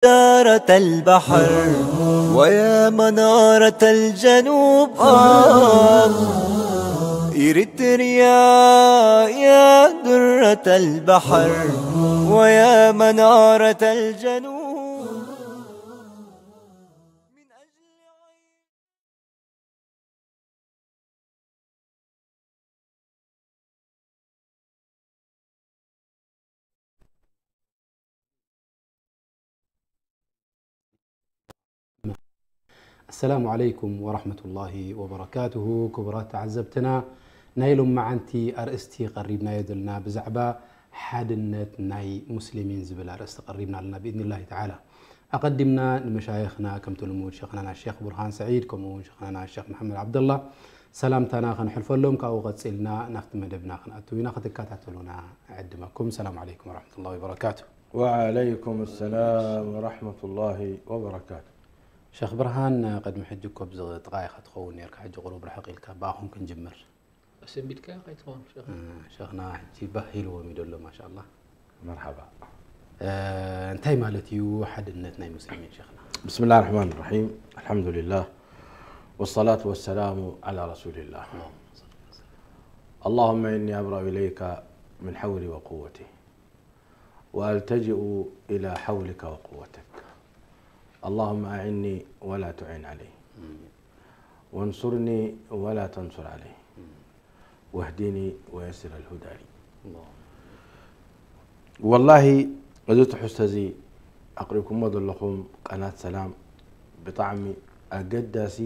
دارة البحر ويا منارة الجنوب، آه. إريتريا يا درة البحر ويا منارة الجنوب. السلام عليكم ورحمة الله وبركاته. ክቡራት ተዓዘብትና፣ ናይ ሎማዓንቲ ኣርእስቲ ቀሪብናዮ ዘለና ብዛዕባ ሓድነት ናይ ሙስሊሚን ዝብል ኣርእስቲ ቀሪብና ኣለና ብኢዝኒላሂ ተዓላ። ኣቐዲምና ንመሻይኽና ከምቲ ልሙድ ሸኽናና ሸኽ ቡርሃን ሰዒድ ከምኡ እውን ሸኽናና ሸኽ መሓመድ ዓብደላ ሰላምታና ከነሕልፈሎም፣ ካብኡ ቀጺልና ናብቲ መደብና ክንኣትው ኢና። ክትከታተሉና እዕድመኩም። ሰላም ዓለይኩም ወረሕመቱላሂ ወበረካቱ። وعليكم السلام ورحمة الله وبركاته. ሸኽ ብርሃን፣ ቅድሚ ሕጂ እኮ ብዚ ጥቓ ኢኻ ትኸውን ነርካ፣ ሕጂ ቁሩብ ርሕቕ ኢልካ፣ ብኣኹም ክንጅምር። ኣሰንቢድካዮ ከይትኸውን ሸኽ። እ፣ ሸኽና ሕጂ ባህ ኢልዎም እዩ ዘሎ፣ ማሻኣላህ። መርሓባ። እ፣ እንታይ ማለት እዩ ሓድነት ናይ ሙስሊሚን ሸኽና? بسم الله الرحمن الرحيم. الحمد لله والصلاة والسلام على رسول الله. اللهم إني أبرأ إليك من حولي وقوتي وألتجئ إلى حولك وقوتك. اللهم أعني ولا تعن علي. وانصرني ولا تنصر علي. واهدني ويسر الهدى لي. والله እዚ ትሕዝቶ እዚ ኣቕሪብኩሞ ዘለኹም ቀናት ሰላም ብጣዕሚ ኣገዳሲ፣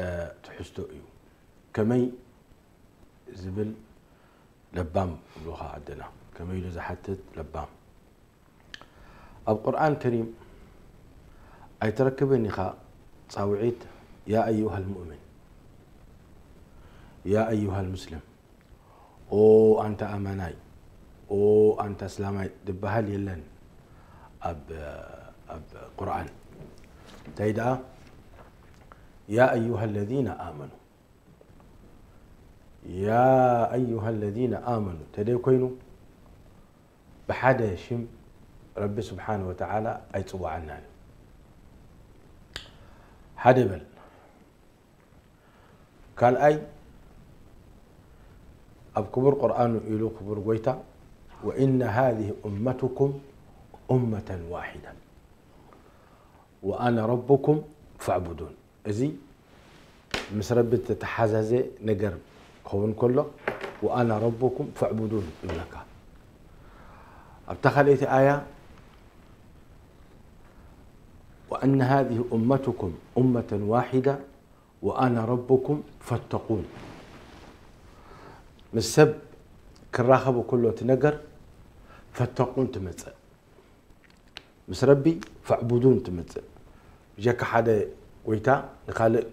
እ፣ ትሕዝቶ እዩ። ከመይ ዝብል ለባም ይብሉኻ ዓድና፣ ከመይ ኢሉ ዝሓትት ለባም። ኣብ ቁርኣን ከሪም ኣይትረክብን ኢኻ ጻውዒት ያ ኣዩሃ ልሙእምን፣ ያ ኣዩሃ ልሙስሊም፣ ኦ ኣንታ ኣማናይ፣ ኦ ኣንታ እስላማይ ዝበሃል የለን ኣብ፣ ኣብ ቁርኣን። እንታይ ደኣ ያ ኣዩሃ ለዚነ ኣመኑ ያ ኣዩሃ ለዚነ ኣመኑ ተደይ ኮይኑ ብሓደ ሽም ረቢ ስብሓነ ወተዓላ ኣይፅዋዓናን እዩ። ሓደ በል። ካልኣይ ኣብ ክቡር ቁርኣኑ ኢሉ ክቡር ጎይታ ወኢነ ሃዚህ ኡመቱኩም ኡመተን ዋሒዳ ወኣነ ረቡኩም ፈዕቡዱን። እዚ ምስ ረቢ ዝተተሓዛዘ ነገር ክኸውን ከሎ ወኣነ ረቡኩም ፈዕቡዱን ይብለካ። ኣብታ ካልኣይቲ ኣያ ወኣነ ሃዚህ ኡመቱኩም ኡመተን ዋሒዳ ወኣነ ረቡኩም ፈተቁን። ምስ ሰብ ክራኸቡ ከሎ እቲ ነገር ፈተቁን ትመጽእ። ምስ ረቢ ፈዕቡዱን ትመጽእ። ብጀካ ሓደ ጎይታ ንኻልእ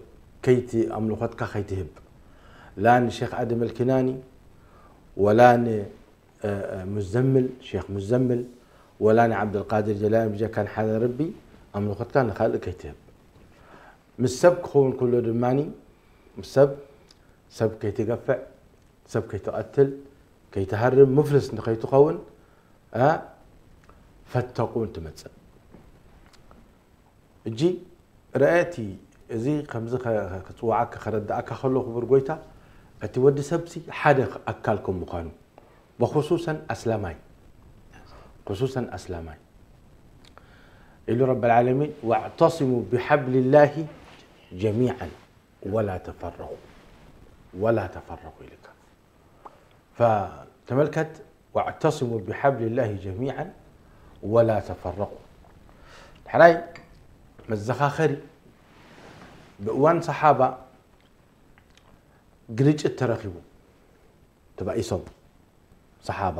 ከይቲ ኣምልኾትካ ከይትህብ። ላ ንሼክ ኣደም ኣልኪናኒ ወላ ን፣ እ፣ እ፣ ሙዘምል፣ ሼክ ሙዘምል ወላ ንዓብደልቃድር ጀላኒ ብጀካ ንሓደ ረቢ ኣምልኾትካ ንኻልእ ከይትህብ። ምስ ሰብ ክኸውን ከሎ ድማኒ ምስ ሰብ፣ ሰብ ከይትገፍዕ፣ ሰብ ከይትቐትል፣ ከይትሃርም፣ ሙፍልስ ንኸይትኸውን፣ እ፣ ፈተቁን ትመጽእ። እጂ ረኣየቲ እዚ ከምዚ ከ-፣ ክጽውዓካ ከረዳእካ ከሎ ክቡር ጎይታ እቲ ወዲ ሰብሲ ሓደ ኣካል ከም ምዃኑ ብኹሱሰን ኣስላማይ፣ ክሱሰን ኣስላማይ ኢሉ ረብ ልዓለሚን ወዕተሲሙ ብሓብልላሂ ጀሚዓን ወላ ተፈረቁ፣ ወላ ተፈረቁ ኢልካ። ፈተመልከት፣ ወዕተሲሙ ብሓብልላሂ ጀሚዓን ወላ ተፈረቁ። ድሕራይ መዘኻኸሪ፣ ብእዋን ሰሓባ ግርጭት ተረኺቡ፣ ተባኢሶም ሰሓባ፣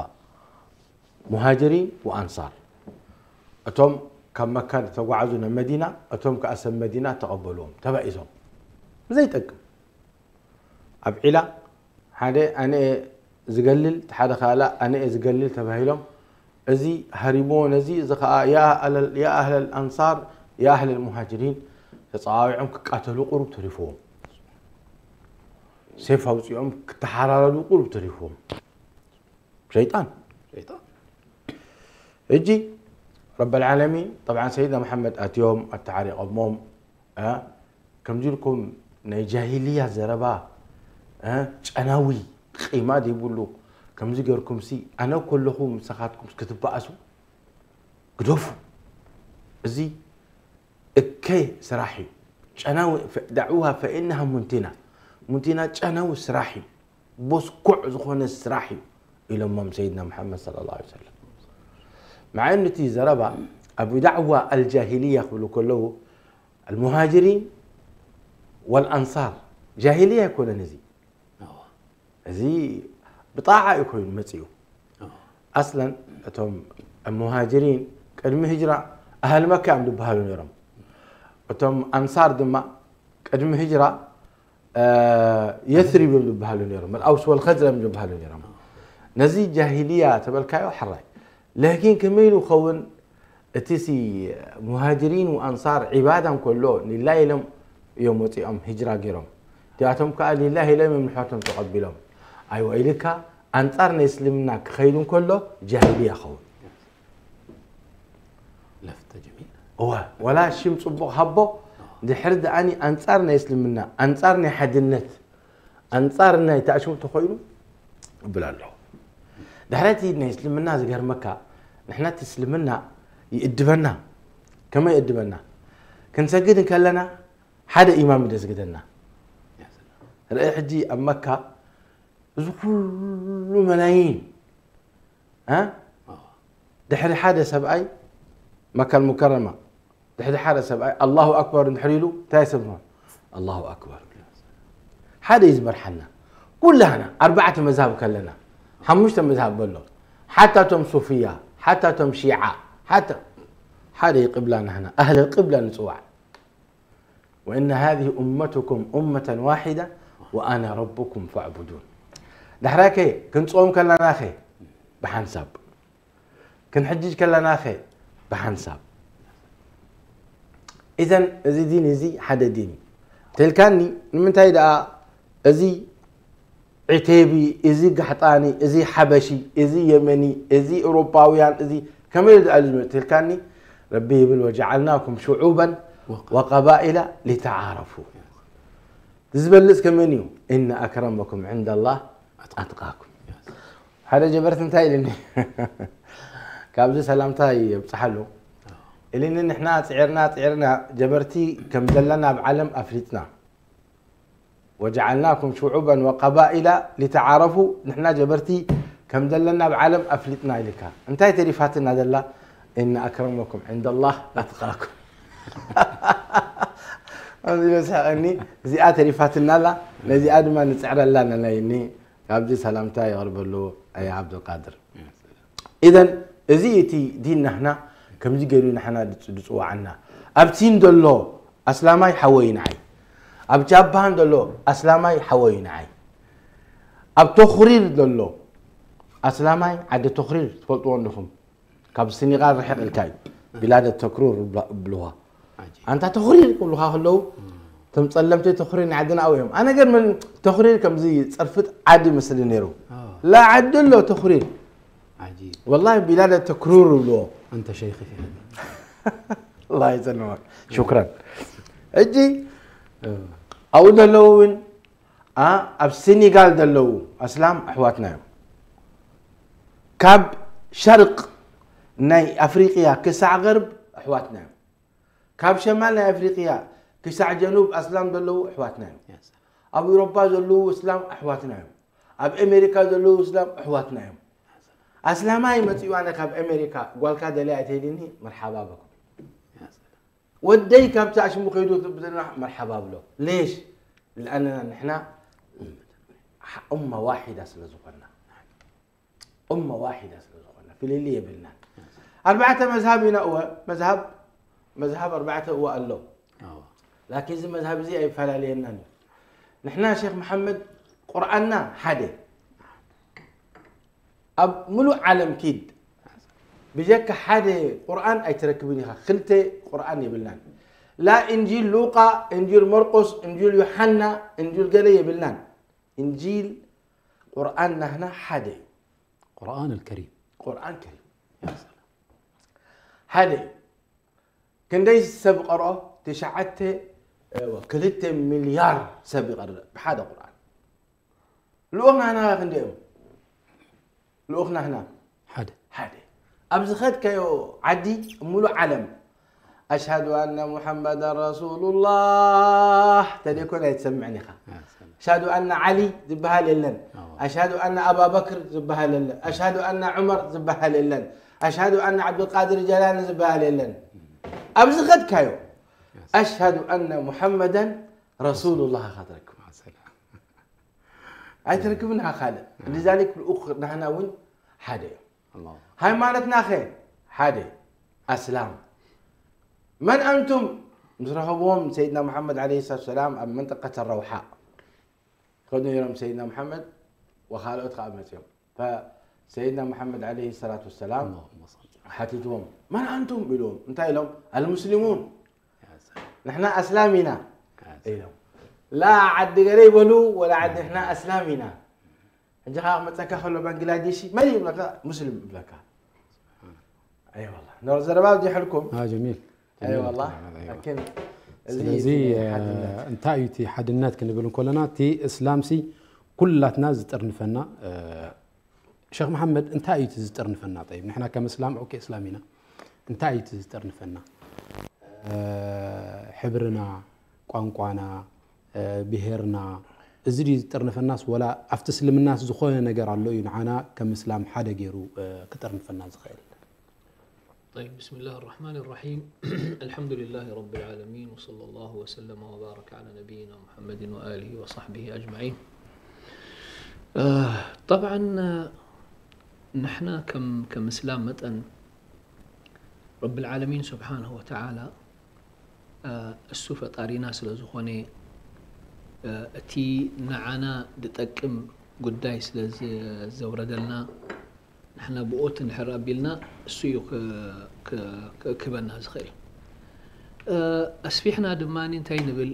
ሙሃጅሪን ወኣንሳር፣ እቶም ካብ መካ ዝተጓዓዙ ናብ መዲና፣ እቶም ከኣ ሰብ መዲና ተቐበልዎም፣ ተባኢሶም ብዘይጠቅም። ኣብ ዒላ ሓደ ኣነ እየ ዝገልል፣ እቲ ሓደ ካላ ኣነ እየ ዝገልል ተባሂሎም፣ እዚ ሃሪሞ ነዚ፣ እዚ ከኣ ያ ኣህለል፣ ያ ኣህለል ኣንሳር፣ ያ ኣህለል ሙሃጅሪን ተጸዋዊዖም ክቃተሉ ቁሩብ ተሪፍዎም። ሴፍ ኣውጺኦም ክተሓራረዱ ቁሩብ ተሪፍዎም። ሸይጣን። ሸይጣን። ሕጂ ረበል ዓለሚን። ጠብዓን ሰይድና መሓመድ ኣትዮም ኣተዓሪቐሞም፣ እ፣ ከምዚ ኢልኩም ናይ ጃሂልያ ዘረባ፣ እ፣ ጨናዊ ቂማ ዘይብሉ ከምዚ ገርኩምሲ ኣነ ከለኹ ምሳኻትኩም ክትበኣሱ ግደፉ። እዚ እከይ ስራሕ እዩ። ጨናዊ ዳዕዋ ፈኢናሃ ሙንቲና ሙንቲና ጨናዊ ስራሕ እዩ። ቦስኩዕ ዝኾነ ስራሕ እዩ ኢሎሞም ሰይድና መሓመድ ሰለላሁ ዐለይሂ ወሰለም። መዓ እቲ ዘረባ ኣብ ዳዕዋ ኣልጃሂልያ ክብሉ ከለዉ ኣልሙሃጅሪን ወልኣንሳር ጃሂልያ ኣይኮነን እዚ። እዚ ብጣዓ እዩ ኮይኑ መፂኡ። ኣስለን እቶም ሙሃጅሪን ቅድሚ ህጅራ ኣህል መካ እዮም ዝበሃሉ ነይሮም። እቶም ኣንሳር ድማ ቅድሚ ህጅራ የስሪብ እዮም ዝበሃሉ ነይሮም። ኣልኣውስ ወልኸዝረም እዮም ዝበሃሉ ነይሮም። ነዚ ጃሂልያ ተበልካዮ ሕራይ። ለኪን ከመይ ኢሉ ክኸውን እቲ ሲ ሙሃጅሪን ወኣንሳር ዒባዳ እንከሎ ሊላሂ ኢሎም እዮም ወፂኦም ህጅራ ገይሮም። እቲኣቶም ከዓ ሊላሂ ኢሎም እዮም ንሕዋቶም ተቐቢሎም። ኣይወ ኢልካ ኣንፃር ናይ እስልምና ክኸይዱ እንከሎ ጃሂልያ ይኸውን። ለፍተ ጀሚል እወ ወላ ሽም ፅቡቕ ሃቦ ድሕሪ ደኣኒ ኣንፃር ናይ እስልምና ኣንፃር ናይ ሓድነት ኣንፃር ናይ ተኣሽሙ ተኮይኑ እብል ኣለኹ። ድሕረቲ ናይ እስልምና ዝገርመካ ንሕና እቲ እስልምና ይእድበና። ከመይ ይእድበና? ክንሰግድ እንከለና ሓደ ኢማም ይደስግደና። ርእ ሕጂ ኣብ መካ እዚ ኩሉ መላይን እ ድሕሪ ሓደ ሰብኣይ መካ ልሙከረማ ድሕሪ ሓደ ሰብኣይ ኣላሁ ኣክበር እንድሕር ኢሉ እንታይ ሰብ ኣላሁ ኣክበር ሓደ እዩ ዝመርሓና። ኩላህና ኣርባዕተ መዝሃብ ከለና ሓሙሽተ መዝሃብ በሎ ሓታ ቶም ሱፍያ ሓታ ቶም ሺዓ ሓታ ሓደ እዩ ቅብላ ናህና ኣህለ ቅብላ ንፅዋዕ وإن هذه أمتكم أمة واحدة وأنا ربكم فاعبدون ድሕራከ ክንፅኦም ከለናኸ ብሓንሳብ ክንሕጅጅ ከለናኸ ብሓንሳብ ኢዘን እዚ ዲን እዚ ሓደ ዲን እዩ ተልካኒ ንምንታይ ደኣ እዚ ዕቴቢ እዚ ጋሕጣኒ እዚ ሓበሺ እዚ የመኒ እዚ ኤውሮፓውያን እዚ ከመይ ኢሉ ደኣ ዝመፅእ ኢልካኒ ረቢ ይብል ወጀዓልናኩም ሽዑበን ወቀባኢላ ሊተዓረፉ ዝበልፅ ከመን እዩ እነ ኣክረመኩም ዕንደ ላህ ኣትቃኩም ሓደ ጀበርቲ እንታይ ኢልኒ ካብዚ ሰላምታ የብፅሓሉ ኢልኒ ንሕና ፅዒርና ፅዒርና ጀበርቲ ከም ዘለና ኣብ ዓለም ኣፍሊጥና وجعلناكم شعوبا وقبائل لتعارفوا ንሕና ጀበርቲ ከም ዘለና ኣብ ዓለም ኣፍሊጥና ኢልካ እንታይ ተሪፋትና ዘላ إن أكرمكم عند الله أتقاكم እዚ በስሐቀኒ እዚኣ ተሪፋትና ኣላ ነዚኣ ድማ ንፅዕረላ ነናይኒ ካብዚ ሰላምታ የቕርበሉ ኣያ ዓብዱልቃድር ኢዘን እዚ እቲ ዲን ናህና ከምዚ ገይሩ ናሕና ድፅዋዓና ኣብቲ እንደሎ ኣስላማይ ሓወይ ንዓይ ኣብ ጃፓን ዘሎ ኣስላማይ ሓወይ ንዓይ ኣብ ተኽሪር ዘሎ ኣስላማይ ዓዲ ተኽሪር ትፈልጥዎ ኣለኹም ካብ ስኒቃል ርሕቕ ኢልካ እዩ ቢላደ ተክሩር ብልዋ ኣንታ ተኽሪር ክብሉኻ ከለዉ እቶም ፀለምቲ ተኽሪር ናይ ዓድና ኣው እዮም ኣነ ገርመን ተኽሪር ከምዚ ፀርፍጥ ዓዲ መስሊ ነይሩ ላ ዓዲ ኣሎ ተኽሪር ወላ ቢላደ ተክሩር ይብልዎ أنت شيخي في هذا الله يسلمك شكرا ሕጂ ኣብኡ ዘለዉ እውን ኣብ ሴኔጋል ዘለዉ ኣስላም ኣሕዋትና እዮም ካብ ሸርቅ ናይ ኣፍሪቅያ ክሳዕ ገርብ ኣሕዋትና እዮም ካብ ሸማል ናይ ኣፍሪቅያ ክሳዕ ጀኑብ ኣስላም ዘለዉ ኣሕዋትና እዮም ኣብ ኤውሮፓ ዘለዉ እስላም ኣሕዋትና እዮም ኣብ ኣሜሪካ ዘለዉ እስላም ኣሕዋትና እዮም ኣስላማይ መፂኡ ኣነ ካብ ኣሜሪካ ጓልካ ደልያ ኣይተይልኒ መርሓባ በኩም ወደይ ካብቲ ኣሽሙ ከይዱ ብዘና መርሓባ ብሎ ሌሽ لأننا نحن أمة واحدة ስለ ዝኾና أمة واحدة ስለ ዝኾና ፍልልይ የብልናን ኣርባዕተ መዝሃብ ኢና እወ መዝሃብ መዝሃብ ኣርባዕተ እወ ኣሎ ላኪን እዚ መዝሃብ እዚ ኣይፈላለየናን እዩ ንሕና ሼክ መሓመድ ቁርኣንና ሓደ ኣብ ሙሉእ ዓለም ኪድ ብጀካ ሓደ ቁርኣን ኣይትረክብን ኢኻ ክልተ ቁርኣን የብልናን ላ እንጂል ሉቃ እንጂል መርቆስ እንጂል ዮሓና እንጂል ገለ የብልናን እንጂል ቁርኣን ናህና ሓደ እዩ ቁርኣን الكريم ቁርኣን ከሪም ሓደ እዩ። ክንደይ ሰብ ቀርኦ? ትሽዓተ ክልተ ሚልያር ሰብ ይቐርእ ብሓደ ቁርኣን። ልኡኽ ናህና ክንደይ እዮም? ልኡኽ ናህና ሓደ። ሓደ። ኣብ ዝኸድካዮ ዓዲ፣ ሙሉእ ዓለም ኣሽሃዱ ኣነ ሙሐመዳን ረሱሉላህ ተደይኮን ኣይትሰምዕን ኢኻ። ኣሽሃዱ ኣነ ዓሊ ዝበሃል የለን። ኣሽሃዱ ኣነ ኣባበክር ዝበሃል የለን። ኣሽሃዱ ኣነ ዑመር ዝበሃል የለን። ኣሽሃዱ ኣነ ዓብዱልቃድር ጀላኒ ዝበሃል የለን። ኣብ ዝኸድካዮ ኣሽሃዱ ኣነ ሙሐመዳን ረሱሉላህ ኢኻ ትረክብ። ኣይትረክብን ኢኻ ካልእ። ልዛሊክ ልኡኽ ናህና እውን ሓደ እዮም። ሃይማኖትናኸ ሓደ፣ ኣስላም። መን ኣንቱም? ምስ ረኸብዎም ሰይድና መሓመድ ዓለይሂ ሰላቱ ሰላም ኣብ መንጠቀተ ረውሓ ከዱ ነይሮም። ሰይድና መሓመድ ወኻልኦት ከዓ መፅኦም። ሰይድና መሓመድ ዓለይሂ ሰላቱ ወሰላም ሓቲትዎም፣ መን ኣንቱም ኢልዎም። እንታይ ኢሎም? ኣልሙስሊሙን፣ ንሕና ኣስላም ኢና ኢሎም። ላ ዓዲ ገለ ይበሉ ወላ ዓዲ፣ ንሕና ኣስላም ኢና። ሕጂ ከዓ መፀካ ከሎ ባንግላዴሺ መን ይብለካ? ሙስሊም ይብለካ። ኣይወላ ኖር ዘረባ ኣብዚሐልኩም። ጀሚል። ኣይወላ። ስለዚ እንታይ እዩ እቲ ሓድነት ክንብል እንከለና፣ እቲ እስላምሲ ኩላትና ዝጥርንፈና። ሸክ መሓመድ፣ እንታይ እዩ እቲ ዝጥርንፈና? ጠይብ፣ ንሕና ከም እስላም ኦኬ እስላም ኢና። እንታይ እዩ እቲ ዝጥርንፈና? ሕብርና፣ ቋንቋና፣ ብሄርና፣ እዚ ድዩ ዝጥርንፈናስ ወላ ኣብቲ እስልምናስ ዝኾነ ነገር ኣሎ እዩ ንዓና ከም እስላም ሓደ ገይሩ ክጥርንፈና ዝኽእል? طيب، بسم الله الرحمن الرحيم. الحمد لله رب العالمين، وصلى الله وسلم وبارك على نبينا محمد وآله وصحبه أجمعين. طبعا نحن كم كم إسلام متن رب العالمين سبحانه وتعالى እሱ ፈጣሪና ስለ ዝኾነ፣ እቲ ንዓና ዝጠቅም ጉዳይ ስለ ዘውረደልና፣ ንሕና ብኦት እንድሕር ኣቢልና፣ እሱ እዩ ክእክበና ዝኽእል። ኣስፊሕና ድማ እንታይ ንብል?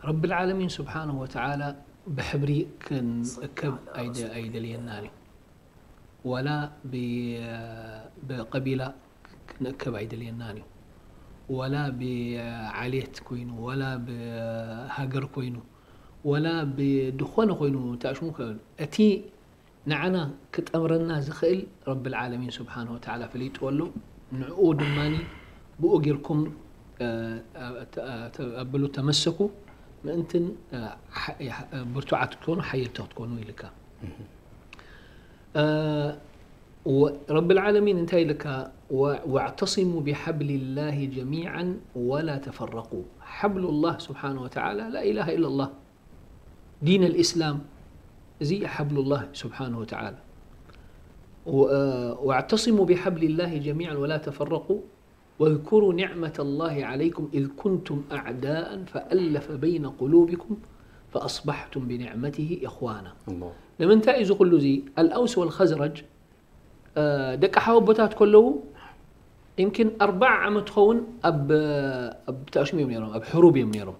ረቢ ልዓለሚን ስብሓንሁ ወተዓላ ብሕብሪ ክንእከብ ኣይደልየናን እዩ። ወላ ብቀቢላ ክንእከብ ኣይደልየናን እዩ። ወላ ብዓሌት ኮይኑ፣ ወላ ብሃገር ኮይኑ፣ ወላ ብድኾነ ኮይኑ ተኣሽሙ ከ-፣ እቲ ንዓና ክጠምረና ዝኽእል ረብል ዓለሚን ስብሓንሁ ወተዓላ ፈሊጥዎ ኣሎ። ንዕኡ ድማኒ ብኡ ጌርኩም፣ እ፣ ተ-፣ ተ-፣ ኣበሉ ተመሰኩ፣ ምእንትን፣ እ፣ ሓ-፣ እ፣ ብርቱዓት ክትኮኑ፣ ሓየልቲ ክትኮኑ ኢልካ። እ፣ ወ-፣ ረብል ዓለሚን እንታይ ኢልካ? ወ-፣ "ወዕተሲሙ ቢሓብሊላሂ ጀሚዓን ወላ ተፈረቁ።" ሓብሉላህ ስብሓንሁ ወተዓላ ላኢላሃ ኢለላህ፣ ዲን ኣልኢስላም፣ እዚ ሓብሉላህ ስብሓንሁ ወተዓላ። ወ-፣ እ፣ "ወዕተሲሙ ቢሓብሊላሂ ጀሚዓን ወላ ተፈረቁ፣ ወዝኩሩ ኒዕመተላሂ ዓለይኩም ኢዝ ኩንቱም ኣዕዳኣን ፈኣለፈ በይነ ቁሉቢኩም ፈኣስባሕቱም ብኒዕመቲሂ ኢኽዋና።" ኣላህ። ንምንታይ እዚ ኩሉ እዚ? ኣልኣውስ ወልኸዝረጅ፣ እ፣ ደቂ ሓወቦታት ከለዉ፣ ይምኪን ኣርባዓ ዓመት ትኸውን ኣብ፣ ኣብ ተኣሽሙ እዮም ነይሮም፣ ኣብ ሕሩብ እዮም ነይሮም።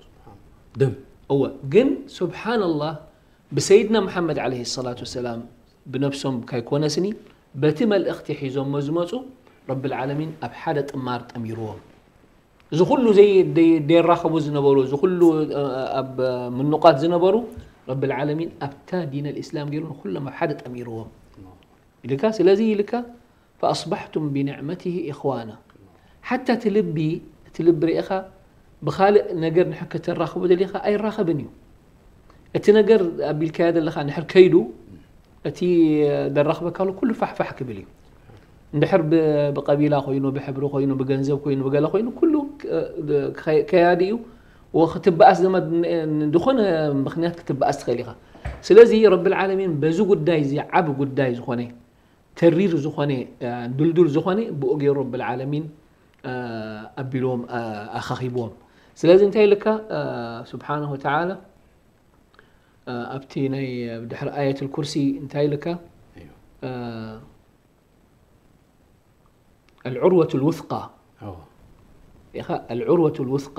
ደም። እወ፣ ግን ስብሓንላህ፣ ብሰይድና መሓመድ ዓለይሂ ሰላቱ ወሰላም ብነብሶም ካይኮነስኒ፣ በቲ መልእኽቲ ሒዞሞ ዝመፁ፣ ረብል ዓለሚን ኣብ ሓደ ጥማር ጠሚርዎም። እዚ ኩሉ ዘይ-፣ ደይ-፣ ደይራኸቡ ዝነበሩ፣ እዚ ኩሉ፣ እ፣ ኣብ ምኑቓት ዝነበሩ፣ ረብል ዓለሚን ኣብታ ዲን ኣልኢስላም ገይሩ ንኩሎም ኣብ ሓደ ጠሚርዎም። ኢልካ፣ ስለዚ ኢልካ፣ "ፈኣስባሕቱም ብኒዕመቲሂ ኢኽዋና።" ሓታ እቲ ልቢ፣ እቲ ልቢ ርኢኻ ብኻልእ ነገር ንድሕር ከተራኽቦ ደሊኻ ኣይራኸብን እዩ። እቲ ነገር ኣቢልካዮ ዘለኻ ንድሕር ከይዱ፣ እቲ ደራኽበካ ኣሎ ኩሉ ፋሕፋሕ ክብል እዩ። እንድሕር ብ-፣ ብቐቢላ ኮይኑ፣ ብሕብሪ ኮይኑ፣ ብገንዘብ ኮይኑ፣ ብገለ ኮይኑ፣ ኩሉ ክ-፣ ከ-፣ ከያዲ እዩ። ወክትበኣስ ድማ ን-፣ ዝኾነ ምኽንያት ክትበኣስ ትኽእል ኢኻ። ስለዚ ረብል ዓለሚን በዚ ጉዳይ እዚ ዓቢ ጉዳይ ዝኾነ፣ ተሪር ዝኾነ፣ እ፣ ድልዱል ዝኾነ ብኡ ገይሩ ረብል ዓለሚን፣ እ፣ ኣቢልዎም፣ እ፣ ኣኻኺብዎም። ስለዚ እንታይ ኢልካ፣ እ፣ ስብሓንሁ ወተዓላ፣ እ፣ ኣብቲ ናይ ድሕሪ ኣየቱል ኩርሲ እንታይ ኢልካ? እዩ። እ፣ ኣልዑርወቱል ውስቃ። ኣዎ። ኢኻ ኣልዑርወቱል ውስቃ።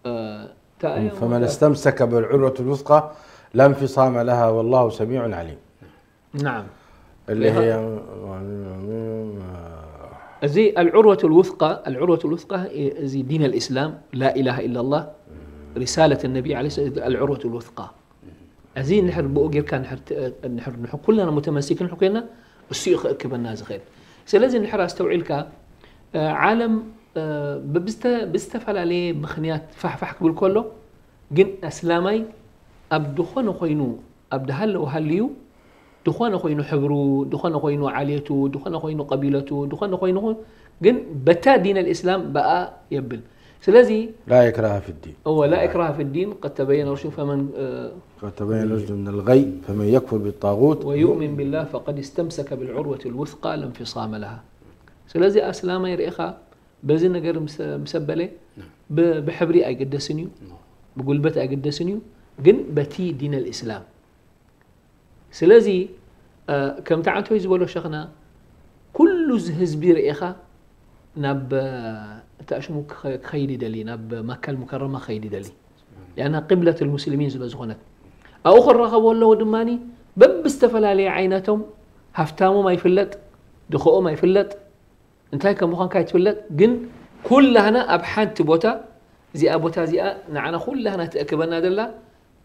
እ፣ እንታይ እዮም? فمن استمسك بالعروة الوثقى لا انفصام لها والله سميع عليم. ናዓም። اللي هي እዚ العروة الوثقى، العروة الوثقى እዚ دين الإسلام، لا إله إلا الله، رسالة النبي عليه الصلاة والسلام، العروة الوثقى። እዚ ንሕር ብኡ ጌርካ ንሕር ት- ንሕር ንሕ ኩልና متمسكين ኮይና እሱ እዩ ክእክበና ዝኽእል። ስለዚ ንሕር ኣስተውዒልካ እ፣ ዓለም እ፣ ብብዝተ- ብዝተፈላለየ ምኽንያት ፋሕፋሕ ክብል ከሎ ግን ኣስላማይ ኣብ ዝኾነ ኮይኑ ኣብ ድሃለዉ ሃልዩ ዝኾነ ኮይኑ ሕብሩ፣ ዝኾነ ኮይኑ ዓሌቱ፣ ዝኾነ ኮይኑ ቀቢለቱ፣ ዝኾነ ኮይኑ ግን በታ ዲን الإسلام ብኣ የብል። ስለዚ لا إكراه في الدين هو لا إكراه في الدين قد تبين الرشد فمن እ፣ قد تبين الرشد من الغي فمن يكفر بالطاغوت ويؤمن بالله فقد استمسك بالعروة الوثقى لا انفصام لها. ስለዚ ኣስላማይ ርኢኻ በዚ ነገር ምስ- ምስ ኣበለ ብ- ብሕብሪ ኣይግደስን እዩ፣ ብጉልበት ኣይግደስን እዩ፣ ግን በቲ ዲን الإسلام። ስለዚ እ፣ ከምቲ ዓንቶይ ዝበሎ ሸኽና ኩሉ እዚ ህዝቢ ርኢኻ ናብ እ፣ እቲ ኣሽሙ ክኸ- ክኸይድ ይደሊ፣ ናብ መካ المكرمة ክኸይድ ይደሊ። لأنها قبلة المسلمين ስለ ዝኾነት ኣብኡ ክረኸቡ ኣለዎ ድማ በብዝተፈላለየ ዓይነቶም ሃፍታሞም ኣይፍለጥ ድኸኦም ኣይፍለጥ እንታይ ከም ምዃንካ ኣይትፍለጥ ግን ኩላህና ኣብ ሓንቲ ቦታ እዚኣ ቦታ እዚኣ ንዓና ኩላህና ትእክበና ዘላ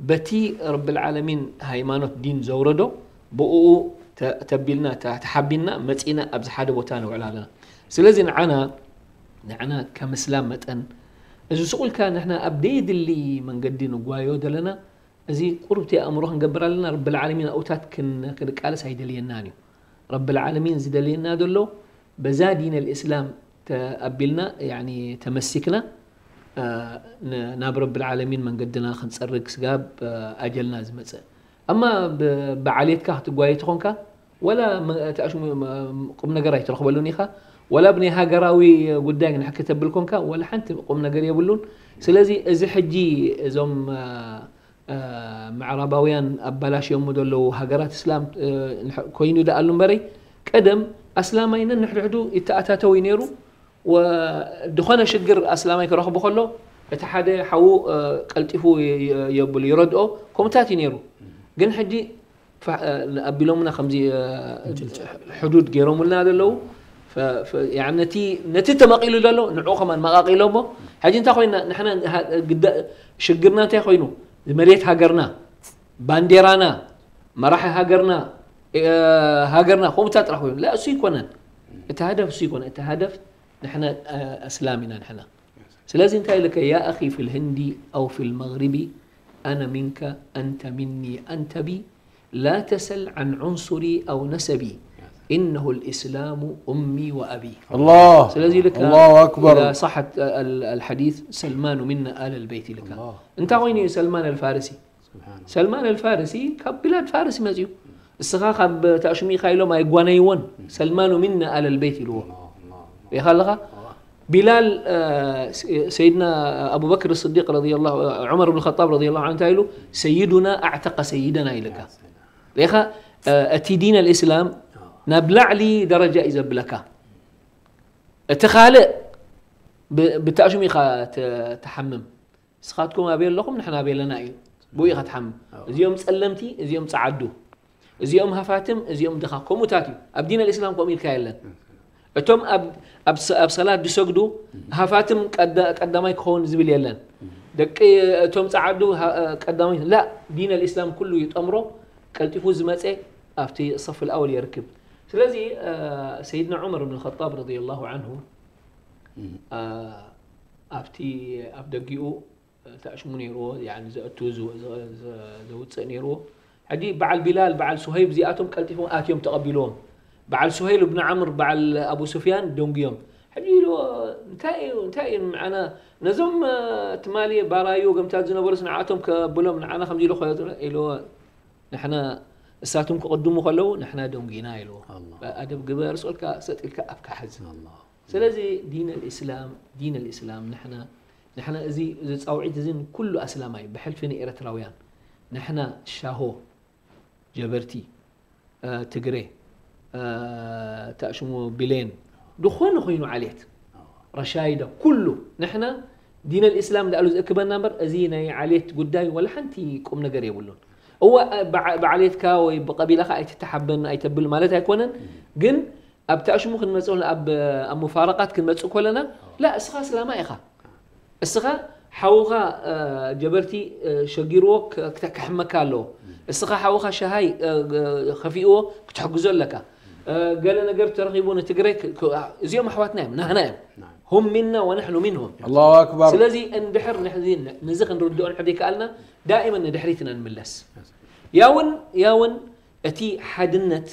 በቲ ረብል ዓለሚን ሃይማኖት ዲን ዘውረዶ ብኡ ተ- ተቢልና ተ- ተሓቢንና መፂና ኣብዚ ሓደ ቦታ ንውዕል ኣለና ስለዚ ንዓና ንዓና ከም እስላም መጠን እዚ ስቑልካ ንሕና ኣብ ደየድሊ መንገዲ ንጓዮ ዘለና እዚ ቁርብቲ ኣእምሮ ክንገብር ኣለና ረብል ዓለሚን ኣብኡታት ክን- ክንቃለስ ኣይደልየናን እዩ ረብል ዓለሚን ዝደልየና ዘሎ በዛ ዲን الإسلام ተኣቢልና يعني ተመሲክና እ፣ ን- ናብ ረብል ዓለሚን መንገድና ክንፀርግ ስጋብ እ፣ ኣጀልና ዝመፀ ኣማ ብ- ብዓሌትካ ክትጓየ ተኾንካ ወላ መ- እቲ ኣሽሙ- መ- ቁም ነገር ኣይትረኽበሉን ኢኻ ወላ ብናይ ሃገራዊ ጉዳይ ንሕክተብል ኮንካ ወላ ሓንቲ ቁም ነገር የብሉን ስለዚ እዚ ሕጂ እዞም እ፣ እ፣ ምዕራባውያን ኣባላሽዮሞ ዘለዉ ሃገራት እስላም እ፣ ንሕ- ኮይኑ ይደኣሉ እምበረይ ቀደም ኣስላማይ ነንሕድሕዱ ይተኣታተው እዩ ነይሩ ወድኾነ ሽግር ኣስላማይ ክረኽቡ ከሎ እቲ ሓደ ሓዉ እ፣ ቀልጢፉ የ- የ- የብሉ ይረድኦ ከምኡታት እዩ ነይሩ ግን ሕጂ ፋ- እ፣ ኣቢሎምና ከምዚ እ፣ ሕዱድ ገይሮምልና ዘለዉ ፈ- ፈ- ያኒ ነቲ ነቲ ተመቒሉ ዘሎ ንዕኡ ከማን መቓቒሎሞ ሕጂ እንታይ ኮይና ንሕና ሃ- ግዳ- ሽግርና እንታይ ኮይኑ መሬት ሃገርና ባንዴራና መራሒ ሃገርና እ፣ ሃገርና ከምኡታት ጥራሕ ኮይኑ ላ እሱ ይኮነን እቲ ሃደፍ እሱ ይኮነ እቲ ሃደፍ ንሕና እ፣ ኣስላም ኢና ንሕና ስለዚ እንታይ ኢልከ يا أخي في الهند أو في المغرب أنا منك أنت مني أنت بي لا تسل عن عنصري أو نسبي إنه الإسلام أمي وأبي الله ስለዚ ኢልካ الله أكبر إذا صحت ال- الحديث سلمان منا آل البيت ኢልካ الله እንታይ ኮይኑ እዩ ሰልማን الفارسي سبحان الله ሰልማን الفارسي ካብ بلاد فارس መፅዩ እስኻ ካብ ተኣሽሚኻ ኢሎም ኣይጓነይዎን سلمان منا آل البيت ኢልዎ الله الله ሪኢኻ ኣለኻ ቢላል እ፣ ስ- ሰይድና ኣቡበክር ስዲቅ ረዲየላሁ ዑመር ብን ኸጣብ ረዲየላሁ ዐንሁ እንታይ ኢሉ ሰይዱና ኣዕተቀ ሰይደና ኢልካ ሪኢኻ እ፣ እቲ ዲን الإسلام ናብ ላዕሊ ደረጃ እዩ ዘብለካ እቲ ካልእ ብ- ብታእሽሙ ኢኻ ተ- ትሓምም ንስኻትኩም ኣበይ ኣለኹም ንሕና ኣበይ ኣለና እዩ ብኡ ኢኻ ትሓምም እዚኦም ጸለምቲ እዚኦም ጸዓዱ እዚኦም ሃፋትም እዚኦም ድኻ ከምኡታት እዩ ኣብ ዲን الإسلام ከምኡ ኢልካ የለን እቶም ኣብ ኣብ ሰ- ኣብ ሰላት ዝሰግዱ ሃፋትም ቀዳ- ቀዳማይ ክኸውን ዝብል የለን ደቂ እቶም ጸዓዱ ሃ- ቀዳማይ ላ ዲን الإسلام ኩሉ ይጠምሮ ቀልጢፉ ዝመጸ ኣብቲ صف الأول የርክብ ስለዚ እ፣ ሰይድና ዑመር ብን ኸጣብ ረዲየላሁ ዐንሁ እ፣ ኣብቲ ኣብ ደጊኡ ተኣሽሙ ነይርዎ ያኒ ዘእቱ ዝወ- ዘ- ዘ- ዘውፅእ ነይርዎ ሕጂ በዓል ቢላል በዓል ሱሀይብ እዚኣቶም ቀልጢፎም ኣትዮም ተቐቢልዎም በዓል ሱሀይል ብን ዓምር በዓል ኣቡ ሱፍያን ደንጉዮም ሕጂ ኢልዎ እንታይ እዩ እንታይ እዩ ንዓና ነዞም እ፣ ትማሊ ባራዩ ገምታት ዝነበሩስ ንዓቶም ከብሎም ንዓና ከምዚ ኢሉ ኮ ኢልዎ ንሕና እሳቶም ክቕድሙ ከለዉ ንሕና ደንጉና ኢልዎ الله ኣደብ ግበር ስኦልካ ሰጥ ኢልካ ኣብካ ሕዝ الله ስለዚ ዲን الإسلام ዲን الإسلام ንሕና ንሕና እዚ እዚ ጻውዒት እዚ ኩሉ ኣስላማይ ብሕልፊ ንኤርትራውያን ንሕና ሻሆ ጀበርቲ እ፣ ትግሬ እ፣ ተእሽሙ ብሌን ዝኾነ ኮይኑ ዓሌት ረሻይዳ ኩሉ ንሕና ዲን الإسلام ዳኣሉ ዝእክበና እምበር እዚ ናይ ዓሌት ጉዳይ ወላ ሓንቲ ቁም ነገር የብሉን እወ፣ ብዓ-፣ ብዓሌትካ ወይ ብቐቢላኻ ኣይትተሓበን ኣይተብል ማለት ኣይኮነን። ግን ኣብቲ ኣሽሙ ክንመጽእ፣ ኣብ፣ ኣብ ሙፋረቃት ክንመጽእ ከለና፣ ላ፣ እስኻ እስላማይ ኢኻ። እስኻ ሓውኻ፣ እ፣ ጀበርቲ፣ እ፣ ሸጊርዎ ክ-፣ ክተ-፣ ክሕመካ ኣለዎ። እስኻ ሓውኻ ሸሃይ፣ እ፣ ግ-፣ ከፊእዎ ክትሕግዞ ኣለካ። እ፣ ገለ ነገር ተረኺቡ ንትግራይ ክ-፣ ክ-፣ እዚኦም ኣሕዋትና እዮም፣ ናህና እዮም። هم منا ونحن منهم። ኣላሁ ኣክበር። ስለዚ እንድሕር ንሕዚ፣ ነዚ ክንርድኦ እንድሕር ዘይከኣልና ዳኢመን ንድሕሪት ኢና ንምለስ። ያውን ያውን እቲ ሓድነት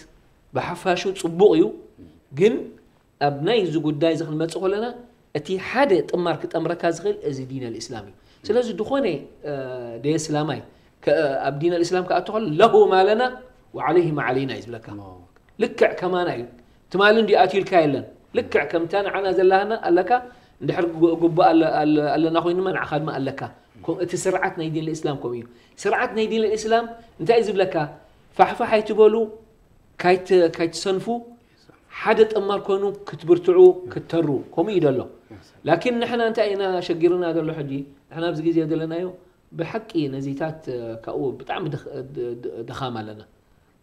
ብሓፋሹ ጽቡቕ እዩ፣ ግን ኣብ ናይ እዚ ጉዳይ እዚ ክንመጽእ ከለና እቲ ሓደ ጥማር ክጠምረካ ዝኽእል እዚ ዲን ኣልእስላም እዩ። ስለዚ ዝኾነ፣ እ፣ ደየስላማይ ከ-፣ ኣብ ዲን ኣልእስላም ክኣቱ ከሎ ለሁ ማለና ወዓለይህ ማዓለይና እዩ ዝብለካ። ልክዕ ከማና እዩ። ትማሊ እንዲ ኣትዩልካ የለን። ልክዕ ከምታ ንዓና ዘላሃና ኣለካ፣ እንድሕር ጉ-፣ ጉባእ ኣለ-፣ ኣለ-፣ ኣለና ኮይኑማ ንዓኻ ድማ ኣለካ። ኮ-፣ እቲ ስርዓት ናይ ዲን ኣልእስላም ከምኡ እዩ። ስርዓት ናይ ዲን ኣልእስላም እንታይ እዩ ዝብለካ? ፋሕፋሕ ኣይትበሉ፣ ካይት-፣ ካይትሰንፉ፣ ሓደ ጠማር ኮይኑ ክትብርትዑ፣ ክተሩ፣ ከምኡ እዩ ደሎ። ላኪን ንሕና እንታይ ኢና ሸጊርና ደሎ ሕጂ? ንሕና ኣብዚ ግዜ ዘለናዮ ብሓቂ ነዚታት፣ እ፣ ካብኡ ብጣዕሚ ድኽ-፣ ድ-፣ ድ-፣ ድኻም ኣለና።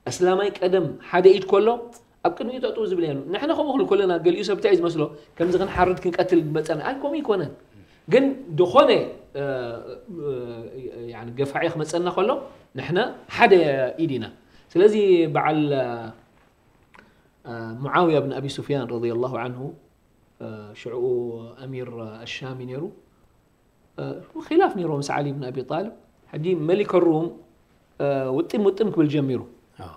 እስላማይ ቀደም ሓደ ኢድ ከሎ ኣብ ቅድሚኡ ጠጠው ዝብል የሉ። ንሕና ከምኡ ክብል ከለና ገሊኡ ሰብ እንታይ እዩ ዝመስሎ? ከምዚ ክንሓርድ ክንቀትል መጸና። ኣይ፣ ከምኡ ይኮነን። ግን ዝኾነ፣ እ፣ እ፣ ያኒ ገፋዒ ክመጸና ከሎ ንሕና ሓደ ኢድ ኢና። ስለዚ በዓል፣ እ፣ ሙዓውያ ብን ኣቢ ሱፍያን ረዲየላሁ ዓንሁ፣ እ፣ ሽዕኡ ኣሚር ኣሻም እዩ ነይሩ። እ፣ ኺላፍ ነይርዎ ምስ ዓሊ ብን ኣቢ ጣልብ። ሕጂ መሊከ ሩም፣ እ፣ ውጥም ውጥም ክብል ጀሚሩ። ኣዎ።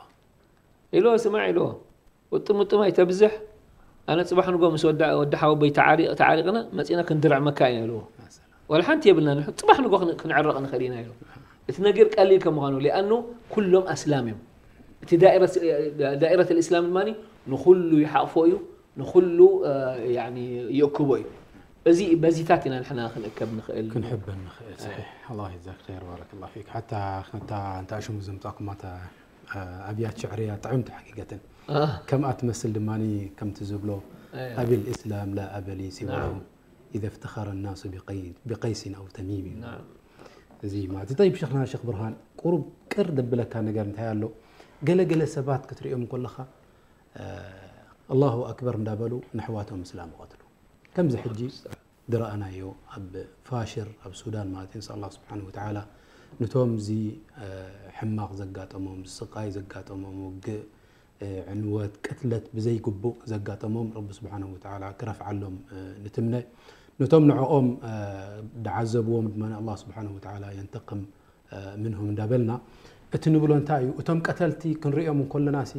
ኢልዎ፣ ስማዕ ኢልዎ፣ ውጥም ውጥም ኣይተብዝሕ፣ ኣነ ጽባሕ ንጎ ምስ ወዲ፣ ወዲ ሓወቦይ ተዓሪ-፣ ተዓሪቕና መጺና ክንድርዕመካ ኢና ኢልዎ። ወላ ሓንቲ የብልና፣ ንሕ-፣ ጽባሕ ንጎ ክን-፣ ክንዕረቕ ንኽእል ኢና ኢልዎ። እቲ ነገር ቀሊል ከም ምዃኑ፣ ሊኣኑ ኩሎም ኣስላም እዮም። እቲ ዳኢረት፣ ዳኢረት ልእስላም ድማ ንኹሉ ይሓቕፎ እዩ፣ ንኹሉ፣ እ፣ ያኒ ይእክቦ እዩ። እዚ በዚታት ኢና ንሕና ክንእከብ ንኽእል። ክንሕበን ንኽእል። ሰሒሕ። ኣላህ ይዛክ ኸይር፣ ባረከላሁ ፊክ። ሓታ፣ ሓታ እንታ ሽሙ ዘምጻእኩማ እታ፣ እ፣ ኣብያት ሽዕርያ ጥዕምቲ ሓቂቀተን። እ። ከምኣ ትመስል ድማ ከምቲ ዝብሎ፣ እየ። أبي الإسلام لا أبا لي سواه ናም። إذا افتخر الناس بقي-، بقيس أو تميم። ናም። እዚ ማለት እዩ። ጠይብ ሸኽና ሸኽ ብርሃን፣ ቁሩብ ቅር ደብለካ ነገር እንታይ ኣሎ? ገለ ገለ ሰባት ክትሪኦም ከለኻ፣ እ፣ ኣላሁ ኣክበር እንዳበሉ ንሕዋቶም እስላም ይቐትሉ። ከምዚ ሕጂ ዝረኣናዮ ኣብ ፋሽር፣ ኣብ ሱዳን ማለት እዩ። ንስኣል ኣላህ ስብሓነሁ ወተዓላ ነቶም እዚ፣ እ፣ ሕማቕ ዘጋጠሞም፣ ስቓይ ዘጋጠሞም፣ ውግእ፣ እ፣ ዕንወት፣ ቅትለት ብዘይግቡእ ዘጋጠሞም ረቢ ስብሓነሁ ወተዓላ ክረፍዓሎም፣ እ፣ ንትምነ። ነቶም ንዕኦም፣ እ፣ ዝዓዘብዎም ድማ ኣላህ ስብሓነሁ ወተዓላ የንተቅም፣ እ፣ ምንሁም እንዳበልና፣ እቲ ንብሎ እንታይ እዩ? እቶም ቀተልቲ ክንሪኦም እንከለና ሲ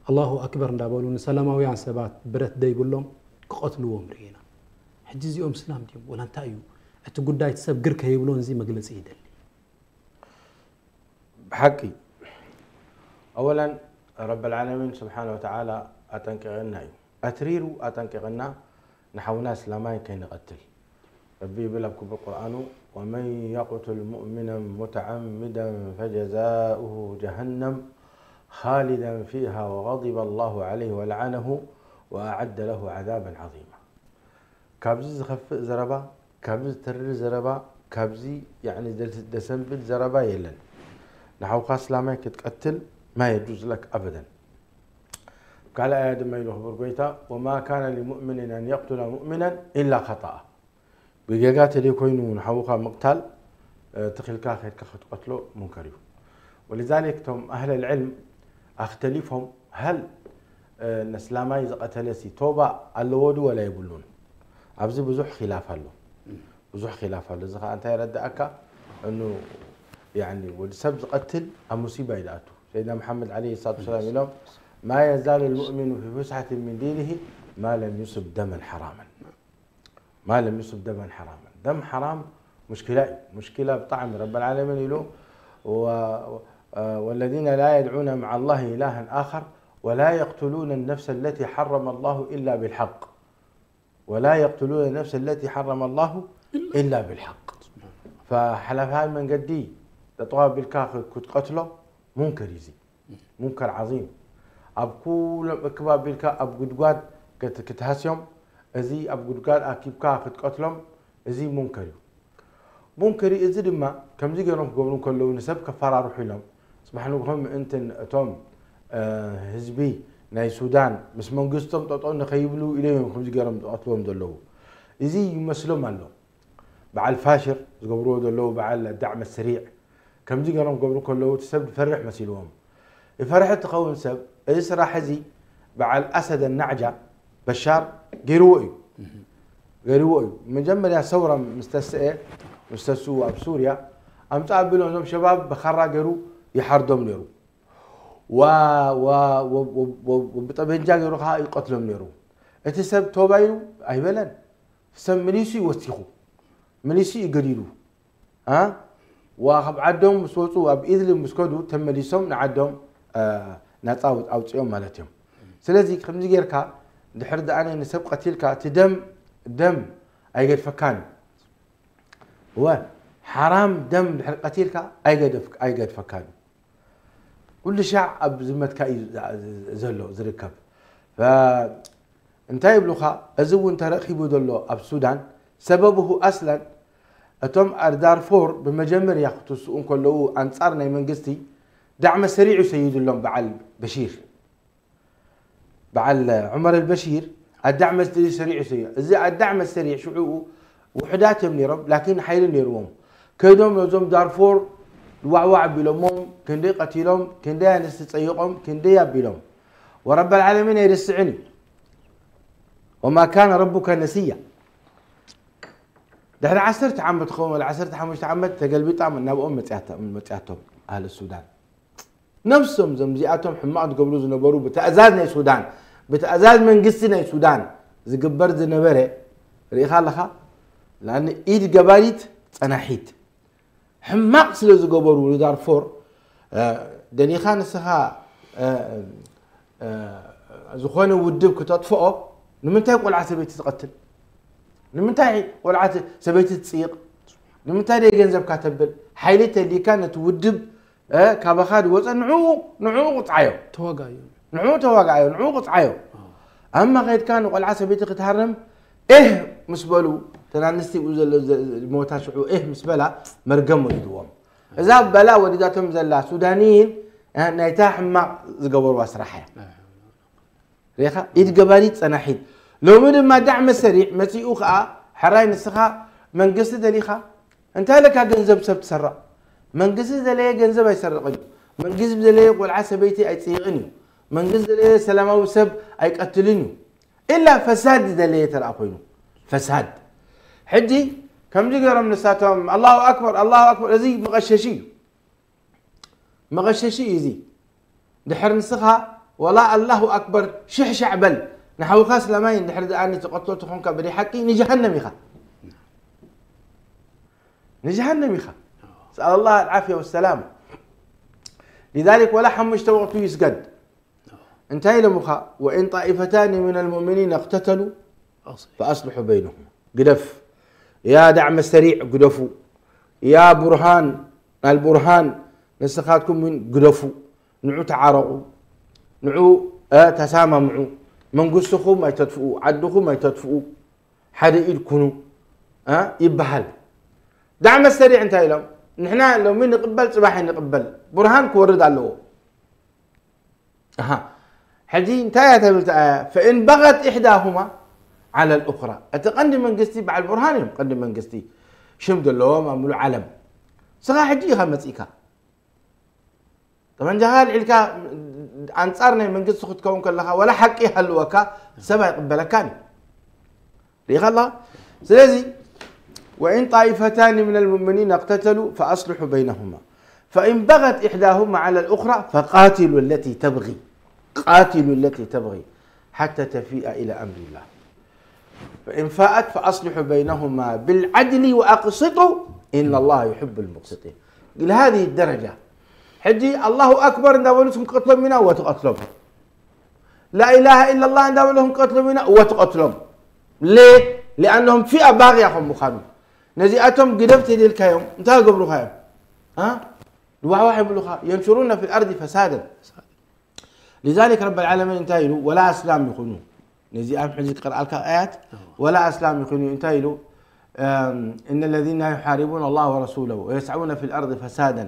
ኣላሁ ኣክበር እንዳበሉ ንሰላማውያን ሰባት ብረት ደይብሎም ክቐትልዎም ርኢና። ሕጂ እዚኦም እስላም ድዮም ወላ እንታይ እዩ? እቲ ጉዳይ እቲ ሰብ ግር ከይብሎ እዚ መግለጺ ይደሊ። ብሓቂ ኣወላን ረብ ልዓለሚን ስብሓነ ወተዓላ ኣጠንቂቕና እዩ። ኣትሪሩ ኣጠንቂቕና ንሓውና እስላማይ ከይንቐትል። ረቢ ይብል ኣብ ክቡር ቁርኣኑ፣ ومن يقتل مؤمنا متعمدا فجزاؤه جهنم خالدا فيها وغضب الله عليه ولعنه وأعد له عذابا عظيما። ካብዚ ዝኸፍእ ዘረባ፣ ካብዚ ዝተርር ዘረባ፣ ካብዚ ያኒ ደስ-፣ ደሰንብል ዘረባ የለን። ንሓውካ እስላማይ ክትቀትል ما يجوز لك أبدا። ካልእ ኣያ ድማ ኢሉ ክቡር ጎይታ፣ وما كان لمؤمن أن يقتل مؤمنا إلا خطأ። ብጌጋ ተደይኮይኑ ንሓውኻ ምቕታል፣ እ፣ ትኺልካ ኸድካ ክትቀትሎ ሙንከር እዩ። ولذلك እቶም ኣህለል ዕልም ኣኽተሊፎም፣ ሀል፣ እ፣ ነስላማይ ዝቐተለሲ ቶባ ኣለዎ ዱ ወላ የብሉን? ኣብዚ ብዙሕ ኺላፍ ኣሎ። ብዙሕ ኺላፍ ኣሎ። እዚ ኸዓ እንታይ የረድኣካ? እኑ፣ ያኒ፣ ወዲ ሰብ ዝቐትል ኣብ ሙሲባ እዩ ዝኣቱ። ሰይድና መሓመድ ዓለይሂ ሰላቱ ወሰላም ኢሎም፣ ما يزال المؤمن في فسحة من دينه ما لم يصب دما حراما. ما لم يصب دما حراما. ደም ሓራም ሙሽኪላ እዩ። ሙሽኪላ ብጣዕሚ ረብ ልዓለሚን ኢሉ፣ و-، والذين لا يدعون مع الله إلها آخر ولا يقتلون النفس التي حرم الله إلا بالحق. ولا يقتلون النفس التي حرم الله إلا بالحق. فሓላፋይ መንገዲ ጠጠው ኣቢልካ ክትቀትሎ ሙንከር እዩ እዚ። ሙንከር ዓዚም። ኣብ ኩሎም እክብ ኣቢልካ ኣብ ጉድጓድ ክት-፣ ክትሃስዮም፣ እዚ ኣብ ጉድጓድ ኣኪብካ ክትቀትሎም፣ እዚ ሙንከር እዩ። ሙንከር እዩ። እዚ ድማ ከምዚ ገይሮም ክገብሩ እንከለዉ ንሰብ ከፈራርሑ ኢሎም፣ ጽባሕ ንግሆ ምእንትን እቶም ህዝቢ ናይ ሱዳን ምስ መንግስቶም ጠጠው ንኸይብሉ ኢሎም እዮም ከምዚ ገይሮም ዝቐትልዎም ዘለዉ። እዚ ይመስሎም ኣሎ። በዓል ፋሽር ዝገብርዎ ዘለዉ በዓል ዳዕመ ስሪዕ ከምዚ ገይሮም ክገብሩ ከለዉ እቲ ሰብ ዝፈርሕ መሲልዎም። ይፈርሕ ትኸውን ሰብ እዚ ስራሕ እዚ በዓል ኣሰደ ናዕጃ በሻር ገይርዎ እዩ። ገይርዎ እዩ። መጀመርያ ሰውራ ምስ ተስአ ምስ ተስኡ ኣብ ሱርያ ኣምፃ ኣቢሎም እዞም ሸባብ ብኻራ ገይሩ ይሓርዶም ነይሩ። ዋ ዋ ብጠበንጃ ገይሩ ከዓ ይቀትሎም ነይሩ። እቲ ሰብ ቶባዩ ኣይበለን። ሰብ መሊሱ እዩ ወሲኹ፣ መሊሱ እዩ ገዲሉ። ዋ ካብ ዓዶም ምስ ወፁ ኣብ ኢድሊ ምስ ከዱ ተመሊሶም ንዓዶም ናፃ ኣውፅኦም ማለት እዮም። ስለዚ ከምዚ ጌርካ ድሕር ደኣነ ንሰብ ቀቲልካ እቲ ደም ደም ኣይገድፈካን እዩ። እወ ሓራም ደም ድሕር ቀቲልካ ኣይገድፈካን እዩ። ኩሉ ሻዕ ኣብ ዝመትካ እዩ ዘሎ ዝርከብ። እንታይ ይብሉኻ? እዚ እውን ተረኺቡ ዘሎ ኣብ ሱዳን ሰበብሁ ኣስለን እቶም ኣርዳርፎር ብመጀመርያ ክትስኡ እንከለዉ ኣንጻር ናይ መንግስቲ ዳዕመ ሰሪዑ ሰይዱሎም በዓል በሺር በዓል ዑመር ኣልበሺር ኣዳዕ መስድሪ ሰሪዑ ሰይዱ። እዚ ኣዳዕ መሰሪዕ ሽዑኡ ውሕዳት እዮም ነይሮም፣ ላኪን ሓይሊ ነይርዎም። ከይዶም ነዞም ዳርፎር ዋዕዋዕ ኣቢሎሞም፣ ክንደይ ቀቲሎም፣ ክንደይ ኣንስቲ ጸይቖም፣ ክንደይ ኣቢሎም። ወረብ ኣልዓለሚን ኣይርስዕን እዩ። ወማ ካነ ረቡከ ነስያ። ድሕሪ ዓሰርተ ዓመት ክኸውን ወላ ዓሰርተ ሓሙሽተ ዓመት ተገልቢጣ ናብኦም መጽያቶም ኣህሊ ሱዳን። ነብሶም ዘምዚኣቶም ሕማቕ ዝገብሩ ዝነበሩ ብትእዛዝ ናይ ሱዳን ብትእዛዝ መንግስቲ ናይ ሱዳን ዝግበር ዝነበረ ርኢኻ ኣለኻ። ላን ኢድ ገባሪት ጸናሒት ሕማቕ ስለ ዝገበሩ ንዳርፎር ደሊኻ ንስኻ ዝኾነ ውድብ ክተጥፍኦ ንምንታይ ቆልዓ ሰበይቲ ትቐትል? ንምንታይ ቆልዓ ሰበይቲ ትፅይቕ? ንምንታይ ደይ ገንዘብካ ተብል? ሓይሊ ተሊካ ነቲ ውድብ ካባኻ ዝወፀ ንዕኡ ንዕኡ ቁፅዓዮ። ተዋጋዮ። ንዕኡ ተዋጋዮ፣ ንዕኡ ቁፅዓዮ። ኣማ ከይድካ ንቆልዓ ሰበይቲ ክትሃርም ኤህ ምስ በሉ ተናንስቲ ብኡ ዘሎ ሞታ ሽዑ ኤህ ምስ በላ መርገም ወሪድዎም። እዛ በላ ወሪዳቶም ዘላ ሱዳንይን ናይታ ሕማቕ ዝገበርዋ ስራሕ እያ። ሪኻ ኢድ ገባሪት ጸናሒት። ሎሚ ድማ ዳዕ መሰሪዕ መጺኡ ከኣ ሕራይ ንስኻ መንግስቲ ደሊኻ እንታይ ለካ ገንዘብ ሰብ ትሰርቕ? መንግስቲ ዘለየ ገንዘብ ኣይሰርቕን እዩ። መንግስቲ ዘለየ ቆልዓ ሰበይቲ ኣይጽይቕን እዩ። መንግስቲ ዘለየ ሰላማዊ ሰብ ኣይቀትልን እዩ። ኢላ ፈሳድ ዝደለየ ተረኣ ኮይኑ ፈሳድ። ሕጂ ከምዚ ገይሮም ንሳቶም ኣላሁ ኣክበር ኣላሁ ኣክበር እዚ መቐሸሺ እዩ። መቐሸሺ እዩ እዚ። ድሕር ንስኻ ወላ ኣላሁ ኣክበር ሽሕ ሻዕ በል ንሓውኻ እስላማይ እንድሕር ደኣ ንትቐትሎ ተኾንካ ብደይ ሓቂ ንጀሃነም ኢኻ። ንጀሃነም ኢኻ። سأل الله العافية والسلامة. لذلك ولا ሓሙሽተ ወቕቱ ይስገድ። እንታይ ኢሎምኻ? وإن طائفتان من المؤمنين اقتتلوا فأصلحوا بينهما. ግደፍ ያ ዳዕመ ሰሪዕ ግደፉ። ያ ቡርሃን ኣልቡርሃን ንስኻትኩም እውን ግደፉ። ንዑ ተዓረቑ። ንዑ ተሳማምዑ። መንግስትኹም ኣይተጥፍኡ፣ ዓድኹም ኣይተጥፍኡ። ሓደ ኢድ ኩኑ ይበሃል። ዳዕመ ሰሪዕ እንታይ ኢሎም? ንሕና ሎሚ ንቕበል ጽባሕ ንቕበል። ቡርሃን ክወርድ ኣለዎ። ኣሃ። ሕጂ እንታይ እያ ተብል እታ ኣያ? فإن بغت إحداهما على الأخرى. እቲ ቀንዲ መንግስቲ በዓል ቡርሃን እዮም ቀንዲ መንግስቲ ሽም ዘለዎም ኣብ ሙሉእ ዓለም። ስኻ ሕጂ ኢኻ መጺእካ ጠመንጃኻ ኣልዒልካ ኣንጻር ናይ መንግስቲ ክትከውን ከለኻ ወላ ሓቂ ይሃልወካ ሰብ ኣይቕበለካን እዩ። ርኢኻ ኣለኻ? ስለዚ وإن طائفتان من المؤمنين اقتتلوا فأصلحوا بينهما فإن بغت إحداهما على الأخرى فقاتلوا التي تبغي قاتلوا التي تبغي حتى تفيء إلى أمر الله فإن فاءت فأصلحوا بينهما بالعدل وأقسطوا إن الله يحب المقسطين. إلى هذه الدرجة. ሕጂ ኣላሁ ኣክበር እንዳበሉ ስም ክትቀትሎም ኢና ወትቐትሎም። ላኢላሃ ኢላላህ እንዳበሉ ክንቀትሎም ኢና ወትቐትሎም። ليه؟ لأنهم فئة باغية ከም ምዃኑ። ነዚኣቶም ግደፍ ተደልካዮም እንታይ ገብሩኻዮም? ها؟ ድዋሕዋሕ ይብሉኻ። ينشرون في الأرض فسادا. لذلك رب العالمين እንታይ ኢሉ? ወላ ኣስላም ይኹኑ ነዚኣም ሕዚ ክቀርኣልካ ኣያት ወላ ኣስላም ይኹኑ እንታይ ኢሉ? إن الذين يحاربون الله ورسوله ويسعون في الأرض فسادا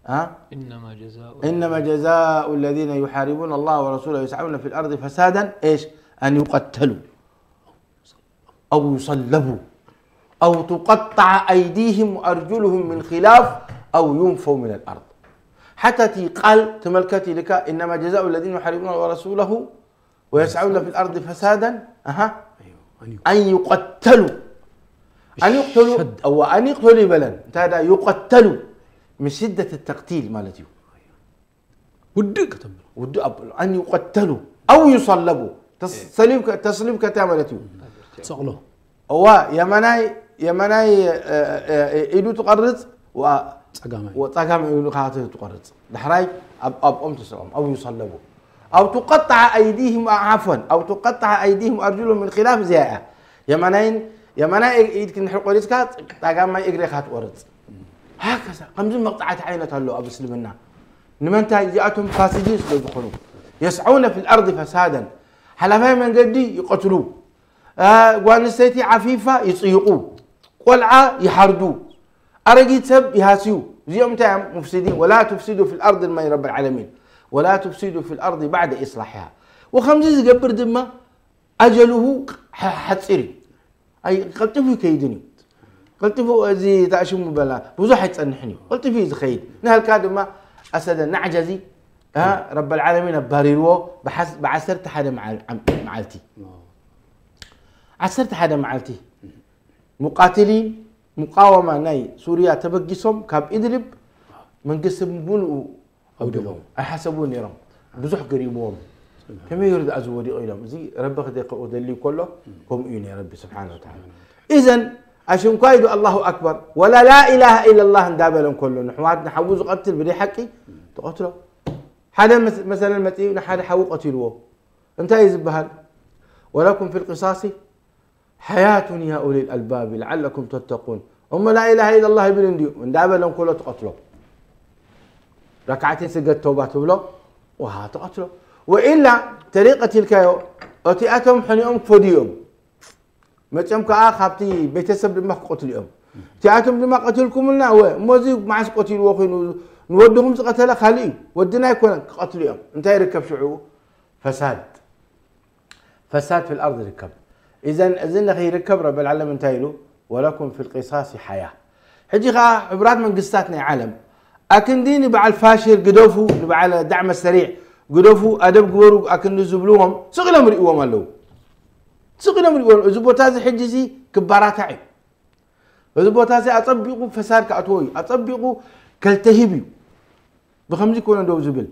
ها؟ إنما جزاء إنما جزاء الذين يحاربون الله ورسوله ويسعون في الأرض فسادا إيش؟ أن يقتلوا أو يصلبوا أو تقطع أيديهم وأرجلهم من خلاف أو ينفوا من الأرض. حتى تي قال تملكتي لك إنما جزاء الذين يحاربون الله ورسوله ويسعون في الأرض فسادا أها أيوة. أن يقتلوا أن يقتلوا شد. أو أن يقتلوا بلن تادا يقتلوا من شدة التقتيل مالتي ውድእ ከተብሎ ውድእ ኣብሉ أن يقتلوا أو يصلبوا ተስ- ሰሊብ ከ- ተስሊብ ከታ ማለት እዩ ሰቕሎ እዋ የመናይ የመናይ እ፣ እ፣ እ፣ ኢዱ ትቐርጽ ዋ- ጸጋማይ ወጸጋም ኢዱ ካቱ ትቐርጽ ዳሕራይ ኣብ ኣብኦም ተስኦም أو يصلبوا أو تقطع أيديهم عفوا أو تقطع أيديهم وأرجلهم من خلاف እዚኣ እያ የመናይን የመናይ ኢድክ እንድሕር ቆሪጽካ ጸጋማይ እግሬኻ ትቆርጽ هكذا ከምዚ መቕጻዕቲ ዓይነት ኣሎ ኣብ እስልምና ንምንታይ እዚኣቶም ፋሲዲን ስለ ዝኾኑ يسعون في الأرض فسادا ሓላፋይ መንገዲ ይቐትሉ እ፣ ጓል ኣንስተይቲ ዓፊፋ ይጽይቑ ቆልዓ ይሓርዱ ኣረጊት ሰብ ይሃስዩ እዚኦም እንታይ እዮም مفسدين ولا تفسدوا في الأرض ማይ رب العالمين ولا تفسدوا في الأرض بعد إصلاحها ወከምዚ ዝገብር ድማ أجله ሓ- ሓጺር እዩ ኣይ ቀልጢፉ ይከይድን እዩ ቀልጢፉ እዚ ተኣሽሙ በላ ብዙሕ ኣይጸንሕን እዩ ቀልጢፉ እዩ ዝኸይድ ንሃልካ ድማ ኣሰደ ናዕጃዚ እ፣ ረብ العالمين ኣባሪርዎ ብሓስ- ብዓሰርተ ሓደ መዓል- ዓም- መዓልቲ ዓሰርተ ሓደ መዓልቲ ሙቃትሊን ሙቃወማ ናይ ሱርያ ተበጊሶም ካብ ኢድሊብ መንግስቲ ብምሉኡ ኣውዲቖም ኣይሓሰቡን ነይሮም ብዙሕ ገሪምዎም ከመይ ገይሩ ደኣ ዝወዲቑ ኢሎም እዚ ረቢ ክደልዩ ከሎ ከምኡ እዩ ናይ ረቢ ስብሓን ወተዓላ ኢዘን ኣሽንኳይ ዶ ኣላሁ ኣክበር ወላ ላኢላሃ ኢለላህ እንዳበለ እንከሎ ንሕዋት ንሓዉ ዝቐትል ብደይ ሓቂ ተቐትሎ ሓደ መሰለን መፅኡ ንሓደ ሓዉ ቀትልዎ እንታይ እዩ ዝበሃል ወለኩም ፊ ልቅሳሲ ሓያቱን ያ ኡሊ ልኣልባብ ለዓለኩም ተተቁን እሞ ላኢላሃ ኢለላህ ይብል እንድዩ እንዳበለ እንከሎ ትቐትሎ ረክዓተይ ስገድ ተውባ ትብሎ ውሃ ትቐትሎ ወኢላ ተሪቀት ኢልካዮ እቲኣቶም ሕኒኦም ክፈድዩ እዮም መፅኦም ከዓ ካብቲ ቤተሰብ ድማ ክቀትሉ እዮም እቲኣቶም ድማ ቀትልኩምልና ወ እሞዚ መዓስ ቀትልዎ ኮይኑ ንወድኹም ዝቐተለ ካልእ እዩ ወድና ኣይኮነን ክቐትሉ እዮም እንታይ ይርከብ ሽዑ ፈሳድ ፈሳድ ፊ ልኣርድ ይርከብ ኢዘን እዚ ንኸይርከብ ረቢ ልዓለም እንታይ ኢሉ ወለኩም ፊ ልቂሳሲ ሓያ ሕጂ ከዓ ሕቡራት መንግስታት ናይ ዓለም ኣክንዲ ንበዓል ፋሽር ግደፉ ንበዓል ዳዕመ ሰሪዕ ግደፉ ኣደብ ግበሩ ኣክንዲ ዝብልዎም ስቕ ኢሎም ርእዎም ኣለዉ ስቕ ኢሎም ርእዎም እዚ ቦታ እዚ ሕጂ እዚ ክባራታዕ እዩ እዚ ቦታ እዚ ኣፀቢቑ ፈሳድ ክኣትዎ እዩ ኣፀቢቑ ከልተሂብ እዩ ብከምዚ ኮነ ደው ዝብል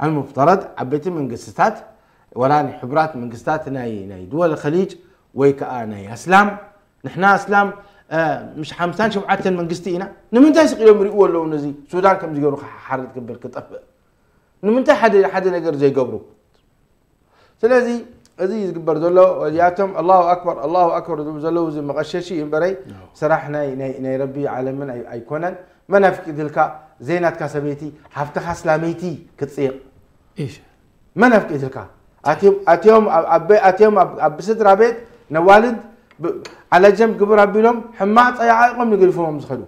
ኣልሙፍተረድ ዓበይቲ መንግስትታት ወላ ናይ ሕቡራት መንግስታት ናይ ናይ ድወል ከሊጅ ወይ ከዓ ናይ ኣስላም ንሕና ኣስላም ምሽ ሓምሳን ሸውዓተን መንግስቲ ኢና ንምንታይ ስቕ ኢሎም ይርእዎ ኣለዉ ነዚ ሱዳን ከምዚ ገይሩ ክሓርድ ክብል ክጠፍእ ንምንታይ ሓደ ሓደ ነገር ዘይገብሩ ስለዚ እዚ እዩ ዝግበር ዘሎ እዚኣቶም ኣላሁ ኣክበር ኣላሁ ኣክበር ዝብሉ ዘለዉ እዚ መቐሸሺ እዩ እምበረይ ስራሕ ናይ ናይ ናይ ረቢ ዓለምን ኣይ- ኣይኮነን መን ኣፍቂድልካ ዘይናትካ ሰበይቲ ሓፍትኻ ስላመይቲ ክትፅይቕ إيش መን ኣፍቂድልካ ኣትዮም- ኣትዮም ኣብ- ኣብ- ኣትዮም ኣብ- ኣብ ስድራ ቤት ነዋልድ ብ- ዓለጀም ግብር ኣቢሎም ሕማቕ ፀያዓይቆም ንገዲፎሞም ዝኸዱ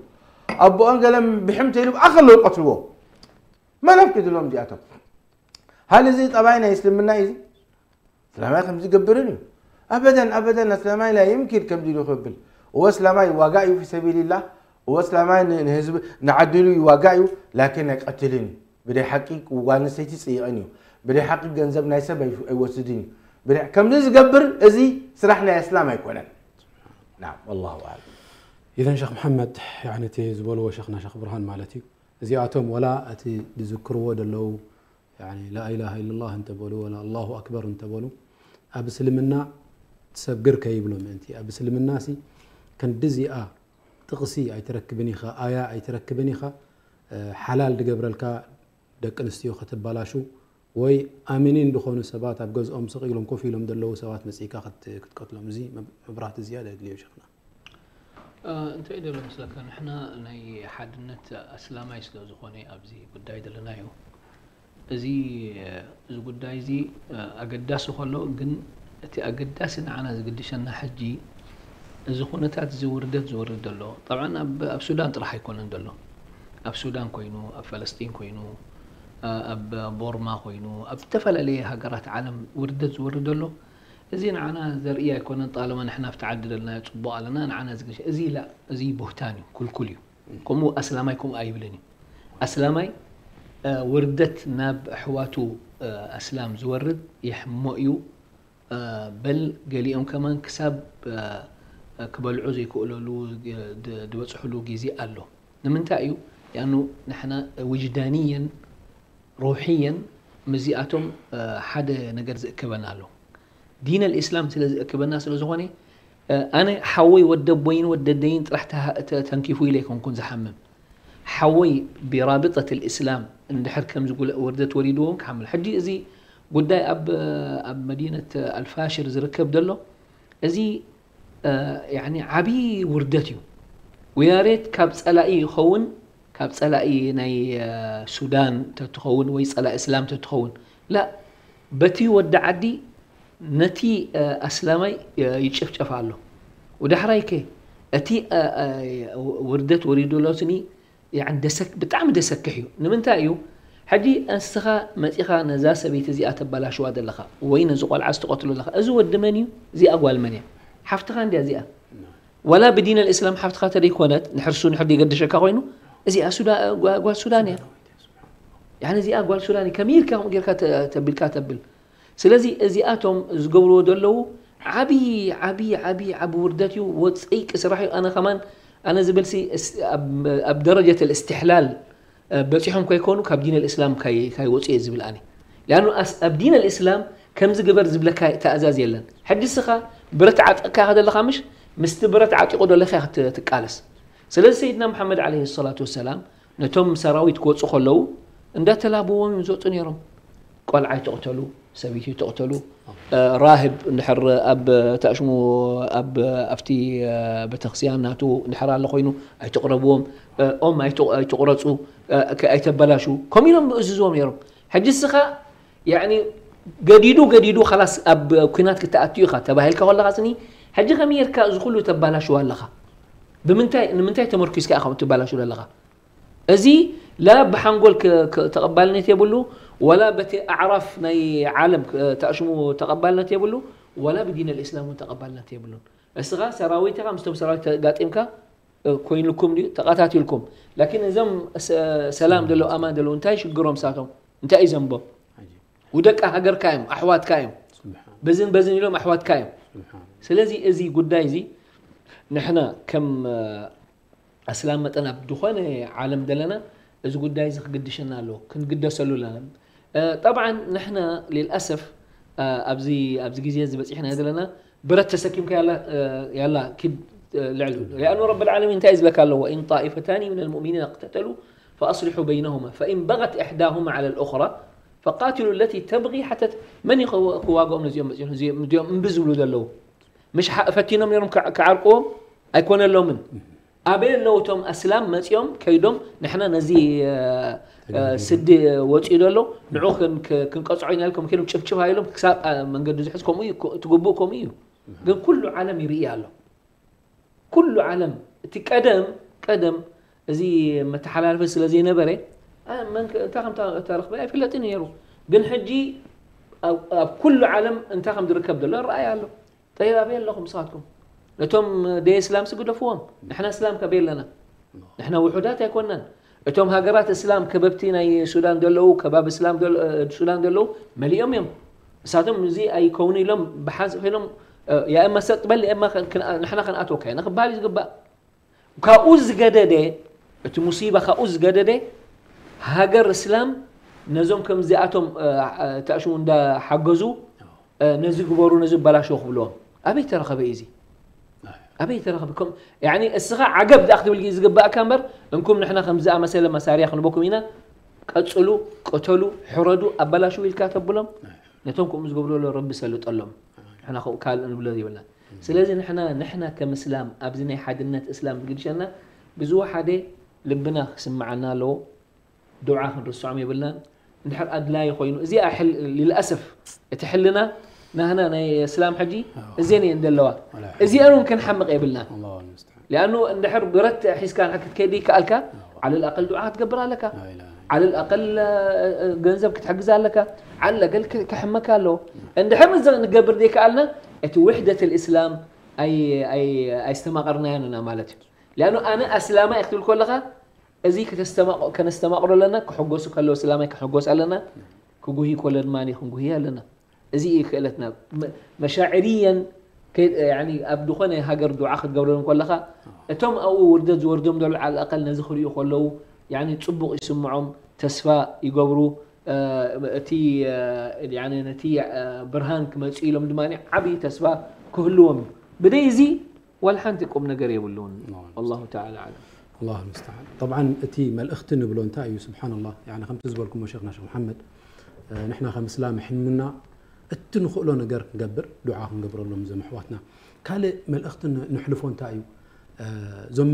ኣቦኦን ገለም ብሕምት ኢሉ ብኣኸለዉ ይቀትልዎ መን ኣፍቂድሎም እዚኣቶም ሃል እዚ ጠባይ ናይ እስልምና እዩ እስላማይ ከም ዝገብርን እዩ ኣበደን ኣበደን እስላማይ ላ ይምኪን ከምዚ ኢሉ ክብል እወ እስላማይ ይዋጋእ እዩ ፊ ሰቢልላህ እወ እስላማይ ን- ንህዝቢ ንዓዲሉ ይዋጋእ እዩ ላኪን ኣይቀትልን እዩ ብደይ ሓቂ ጓል ኣንስተይቲ ይፅይቕን እዩ ብደይ ሓቂ ገንዘብ ናይ ሰብ ኣይ- ኣይወስድን እዩ ብደይ- ከምዚ ዝገብር እዚ ስራሕ ናይ እስላም ኣይኮነን ናም ወላሁ ኣለም إذا شيخ محمد يعني እቲ ዝበልዎ ሸኽና ሸኽ ብርሃን ማለት እዩ እዚኣቶም ወላ እቲ ዝዝክርዎ ዘለዉ يعني لا إله إلا الله እንተበሉ ወላ الله أكبر እንተበሉ ኣብ እስልምና ትሰግር ከይብሎ ምእንቲ ኣብ እስልምና ሲ ክንዲ እዚኣ ጥቕሲ ኣይትረክብን ኢኻ ኣያ ኣይትረክብን ኢኻ ሓላል ድገብረልካ ደቂ ኣንስትዮ ከተባላሹ ወይ ኣሚኒን ዝኾኑ ሰባት ኣብ ገዝኦም ስቕ ኢሎም ኮፍ ኢሎም ዘለዉ ሰባት መፂእካ ክት- ክትቀትሎም እዚ መብ- መብራህቲ ዝያዳ የድልዮ ሸኽና እ፣ እንታይ ደሎ መስለካ ንሕና ናይ ሓድነት ኣስላማይ ስለ ዝኾነ ኣብዚ ጉዳይ ዘለናዮ እዚ እዚ ጉዳይ እዚ እ፣ ኣገዳሲ ከሎ ግን እቲ ኣገዳሲ ንዓና ዝግድሸና ሕጂ እዚ ኩነታት እዚ ውርደት ዝወርድ ዘሎ ጠብዓን ኣብ ኣብ ሱዳን ጥራሕ ኣይኮነን ዘሎ ኣብ ሱዳን ኮይኑ፣ ኣብ ፈለስጢን ኮይኑ፣ ኣብ ቦርማ ኮይኑ፣ ኣብ ዝተፈላለየ ሃገራት ዓለም ውርደት ዝወርድ ዘሎ፣ እዚ ንዓና ዘርኢ ኣይኮነን። ጣለማ ንሕና ኣብቲ ዓዲ ደለናዮ ጽቡቕ ኣለና፣ ንዓና ዝገሸ፣ እዚ ላ፣ እዚ ቡህታን እዩ፣ ኩልኩል እዩ። ከምኡ ኣስላማይ ከምኡ ኣይብልን እዩ። ኣስላማይ ውርደት ናብ ኣሕዋቱ ኣስላም ዝወርድ የሕሞ እዩ። በል ገሊኦም ከማን ክሳብ ክበልዑ ዘይክእለሉ ዝበፅሕሉ ግዜ ኣሎ። ንምንታይ እዩ? ያኑ ንሕና ውጅዳንየን ሩሕየን ምስዚኣቶም ሓደ ነገር ዝእክበና ኣሎ። ዲን ኣልእስላም ስለ ዝእክበና ስለ ዝኾነ፣ ኣነ ሓወይ ወደቦይን ወደደይን ጥራሕ ተንኪፉ ኢለ ኣይኮንኩን ዝሓምም። ሓወይ ብራብጠት ልእስላም እንድሕር ከምዚ ጉለ ውርደት ወሪድዎም ክሓምል። ሕጂ እዚ ጉዳይ ኣብ ኣብ መዲነት ኣልፋሽር ዝርከብ ዘሎ፣ እዚ ያኒ ዓብዪ ውርደት እዩ። ወያሬት ካብ ጸላኢ ይኸውን፣ ካብ ጸላኢ ናይ ሱዳን ተትኸውን ወይ ጸላኢ እስላም ተትኸውን፣ ላ፣ በቲ ወዲ ዓዲ ነቲ ኣስላማይ ይጭፍጨፍ ኣሎ። ወዳሕራይ ከ እቲ ውርደት ወሪዱ ኣሎ ስኒ ብጣዕሚ ደሰክሕ እዩ። ንምንታይ እዩ? ሕጂ ኣንስኻ መጺኻ ነዛ ሰበይቲ እዚኣ ተባላሽዋ ዘለኻ ወይ ነዚ ቆልዓ ዝተቐትሎ ዘለኻ፣ እዚ ወዲ መን እዩ? እዚኣ ጓል መን እያ? ሓፍትኻ እንድያ እዚኣ። ወላ ብዲን ኣልእስላም ሓፍትኻ ተደይኮነት፣ ንሕርሱ ንሕር ይገድሸካ ኮይኑ፣ እዚኣ ሱዳ-፣ ጓ-፣ ጓል ሱዳን እያ። ያኒ እዚኣ ጓል ሱዳን እያ። ከመይ ኢልካ ከምኡ ጌርካ ተ-፣ ተቢልካ ተብል? ስለዚ እዚኣቶም ዝገብርዎ ዘለዉ ዓብዪ፣ ዓብዪ፣ ዓብዪ፣ ዓቢ ውርደት እዩ። ወ-፣ ጸይቂ ስራሕ እዩ። ኣነ ከማን፣ ኣነ ዝብልሲ እስ-፣ ኣብ፣ ኣብ ደረጀት እስትሕላል፣ እ፣ በጺሖም ከይኮኑ ካብ ዲን ኣልእስላም ካይ-፣ ካይወጹ እየ ዝብል ኣነ። ሊኣኑ ኣስ-፣ ኣብ ዲን ኣልእስላም ከምዚ ግበር ዝብለካ ትእዛዝ የለን። ሕጂ እስኻ ብረት ዓጠቅካ ኢኻ ዘለኻ ምሽ፣ ምስቲ ብረት ዓጢቑ ዘሎ ኢኻ ክት-፣ ትቃለስ። ስለዚ ሰይድና መሓመድ ዓለይሂ ሰላቱ ወሰላም ነቶም ሰራዊት ክወጹ ከለዉ እንዳተላብዎም እዮም ዝወጹ ነይሮም። ቆልዓ ይተቕተሉ፣ ሰበይቲ ይተቕተሉ፣ እ፣ ራህብ እንድሕር ኣብ ተእሽሙ ኣብ፣ ኣብቲ፣ እ፣ ቤተክርስትያን ናቱ እንድሕር ኣሎ ኮይኑ ኣይትቕረብዎም፣ እ፣ ኦም ኣይት-፣ ኣይትቑረጹ፣ እ፣ ከ-፣ ኣይተበላሹ፣ ከምኡ ኢሎም ዝእዝዝዎም ነይሮም። ሕጂ እስኻ ያኒ ገዲዱ ገዲዱ ኻላስ ኣብ ኲናት ክትኣቱ ኢኻ ተባሂልካ ከለኻ ስኒ፣ ሕጂ ከመይ ጌርካ እዚ ኩሉ ተባላሽዎ ኣለኻ? ብምንታይ፣ ንምንታይ ተመርኪስካ ኢኻ ትባላሽው ዘለኻ? እዚ ላ ብሓንጎል ክ-፣ ክ-፣ ተቐባልነት የብሉ፣ ወላ በቲ ኣዕራፍ ናይ ዓለም ክ-፣ ተእሽሙ ተቐባልነት የብሉ፣ ወላ ብዲን ኣልእስላም እውን ተቐባልነት የብሉን። እስኻ ሰራዊት ኢኻ፣ ምስቶም ሰራዊት ተጋጢምካ፣ እ፣ ኮይኑልኩም ድዩ? ተቐታቲልኩም። ላኪን እዞም ሰ-፣ ሰላም ደለዉ፣ ኣማን ደለዉ፣ እንታይ ሽግሮም ሳቶም? እንታይ እዩ ዘንቦም? ውደቂ ሃገርካ እዮም፣ ኣሕዋትካ እዮም። ስብሓን። በዝን በዝን ኢሎም ኣሕዋትካ እዮም። ስብሓን። ስለዚ እዚ ጉዳይ እዚ ንሕና ከም፣ እ፣ ኣስላም መጠን ኣብ ዝኾነ ዓለም ዘለና እዚ ጉዳይ እዚ ክግድሸና ኣለዎ፣ ክንግደሰሉ ኣለና። እ፣ ጠብዓን ንሕና ሊልኣሰፍ፣ እ፣ ኣብዚ፣ ኣብዚ ግዜ እዚ በጺሕና ዘለና ብረት ተሰኪምካ ያላ፣ እ፣ ያላ ኪድ፣ እ፣ ልዕሉ። ሊኣኑ ረብል ዓለሚን እንታይ እዩ ዝብለካ ኣለዎ? "ኢን ጣኢፈታኒ ሚነል ሙእሚኒን እቅተተሉ ፈኣስሊሑ በይነሁማ ፈኢን በገት ኢሕዳሁማ ዓለል ኡኽራ ፈቃትሉ ለቲ ተብጊ ሓተት" መን እዩ ክዋ-፣ ክዋግኦም ነዚኦም መጺኦም፣ ነዚኦም፣ ነዚኦም እምቢ ዝብሉ ዘለዉ? ምሽ ሓ-፣ ፈቲኖም ነይሮም ክዓ-፣ ክዓርቅዎም? ኣይኮነሎምን። ኣበይ ኣለዉ እቶም ኣስላም መጺኦም ከይዶም ንሕና ነዚ፣ እ፣ እ፣ ተጋግዩ። ስዲ ወጺኡ ዘሎ ንዑ ክን-፣ ክ-፣ ክንቀጽዖ ኢና ኢልኩም ከይዶም ጭፍጭፍ ኢሎም ክሳብ፣ እ፣ መንገዲ ዝሕዝ ከምኡ እዩ፣ ክ-፣ ትግቡእ ከምኡ እዩ። ግን ኩሉ ዓለም ይርኢ ኣሎ። ኩሉ ዓለም እቲ ቀደም፣ ቀደም እዚ መተሓላለፊ ስለ ዘይነበረ፣ እ፣ መን ከ-፣ እንታይ ከም ተ-፣ ተረኽበ ኣይፍለጥን ነይሩ። ግን ሕጂ ኣብ፣ ኣብ ኩሉ ዓለም እንታይ ከም ዝርከብ ዘሎ ይረኣይ ኣሎ። ጠይብ፣ ኣበይ ኣለኹም ንስኻትኩም? ነቶም ደይ እስላምሲ ግደፍዎም። ንሕና እስላም ከበይ ኣለና? ንሕና ውሑዳት ኣይኮንናን። እቶም ሃገራት እስላም ከበብቲ ናይ ሱዳን ዘለዉ፣ ከባቢ እስላም ዘለ-፣ ሱዳን ዘለዉ መሊኦም እዮም። ንሳቶም እዚ ኣይከውኑ ኢሎም ብሓንስ ኮይኖም፣ እ፣ ያ እማ ሰጥ በል፣ ያ እማ ከን-፣ ክን-፣ ንሕና ክንኣትወካ ኢና ክበሃል እዩ ዝግባእ። ካብኡ ዝገደደ፣ እቲ ሙሲባ ካብኡ ዝገደደ፣ ሃገር እስላም ነዞም ከምዚኣቶም፣ እ፣ እ፣ ተእሽሙ እንዳሓገዙ፣ እ፣ ነዚ ግበሩ፣ ነዚ በላሽዎ ክብልዎም። ኣበይ ተረኸበ እዩ እዚ? ኣበይ ተረኸበ? ከም፣ ያኒ እስኻ ዓገብ ደኣ ክትብል ዝግባእካ እምበር፣ እንኩም ንሕና ከምዚ ኣመሰለ መሳርያ ክንበኩም ኢና፣ ቀጽሉ፣ ቅተሉ፣ ሕረዱ፣ ኣበላሽዉ ኢልካ ተብሎም፣ ነቶም ከምኡ ዝገብሩ ዘለዉ ረቢ ሰልጠሎም። ንሕና ከምኡ ካልእ ንብሎ የብልና። ስለዚ ንሕና፣ ንሕና ከም እስላም ኣብዚ ናይ ሓድነት እስላም ዝግድሸና ብዝወሓደ ልብና ክስምዓና ኣለዎ። ዱዓ ክንርስዖም የብልናን። እንድሕር ኣድላዪ ኮይኑ፣ እዚኣ ሕል-፣ ሊልኣሰፍ እቲ ሕልና ናህና ናይ እስላም ሕጂ እዚአን እየን ዘለዋ። እዚአን እውን ክንሓምቕ የብልናን። ሊኣኑ እንድሕር ብረት ሒዝካ ክትከይድ ይከኣልካ፣ ዓለል ኣቀል ዱዓ ክትገብር ኣለካ። ዓለል ኣቀል ገንዘብ ክትሕግዝ ኣለካ። ዓለል ኣቀል ክሕመካ ኣለዎ። እንድሕር እዚ ንገብር ዘይከኣልና፣ እቲ ውሕደት ልእስላም ኣይስተማቐርናዮን ኢና ማለት እዩ። ሊኣኑ ኣነ ኣስላማይ ክትብል ከለኻ፣ እዚ ከነስተማቕሮ ኣለና። ክሕጎሱ ከለዉ እስላማይ ክንሕጎስ ኣለና። ክጉሂ ከሎ ድማ ክንጉሂ ኣለና። እዚ እዩ ክእለትና። መሻዕርየን ኣብ ዝኾነ ሃገር ዱዓ ክትገብረሎም ከለኻ፣ እቶም ኣብኡ ውርደት ዝወርዶም ዘሎ ዓል ኣቀል ነዚ ክርእዩ ከለዉ፣ ጽቡቕ ይስምዖም፣ ተስፋ ይገብሩ። እቲ ነቲ ብርሃን ክመጽእ ኢሎም ድማ ዓብዪ ተስፋ ክህልዎም እዩ። ብደይ እዚ ዋላ ሓንቲ ቁም ነገር የብሉን። والله تعالى أعلم. الله المستعان. طبعا እቲ መልእኽቲ ንብሎ እንታይ እዩ? ስብሓንላህ፣ ከምቲ ዝበልኩሞ ሸኽና ሸኽ መሓመድ፣ ንሕና ከም እስላም ሕልምና እቲ ንኽእሎ ነገር ክንገብር፣ ዱዓ ክንገብረሎም እዞም ኣሕዋትና። ካልእ መልእኽቲ ነሕልፎ እንታይ እዩ? እዞም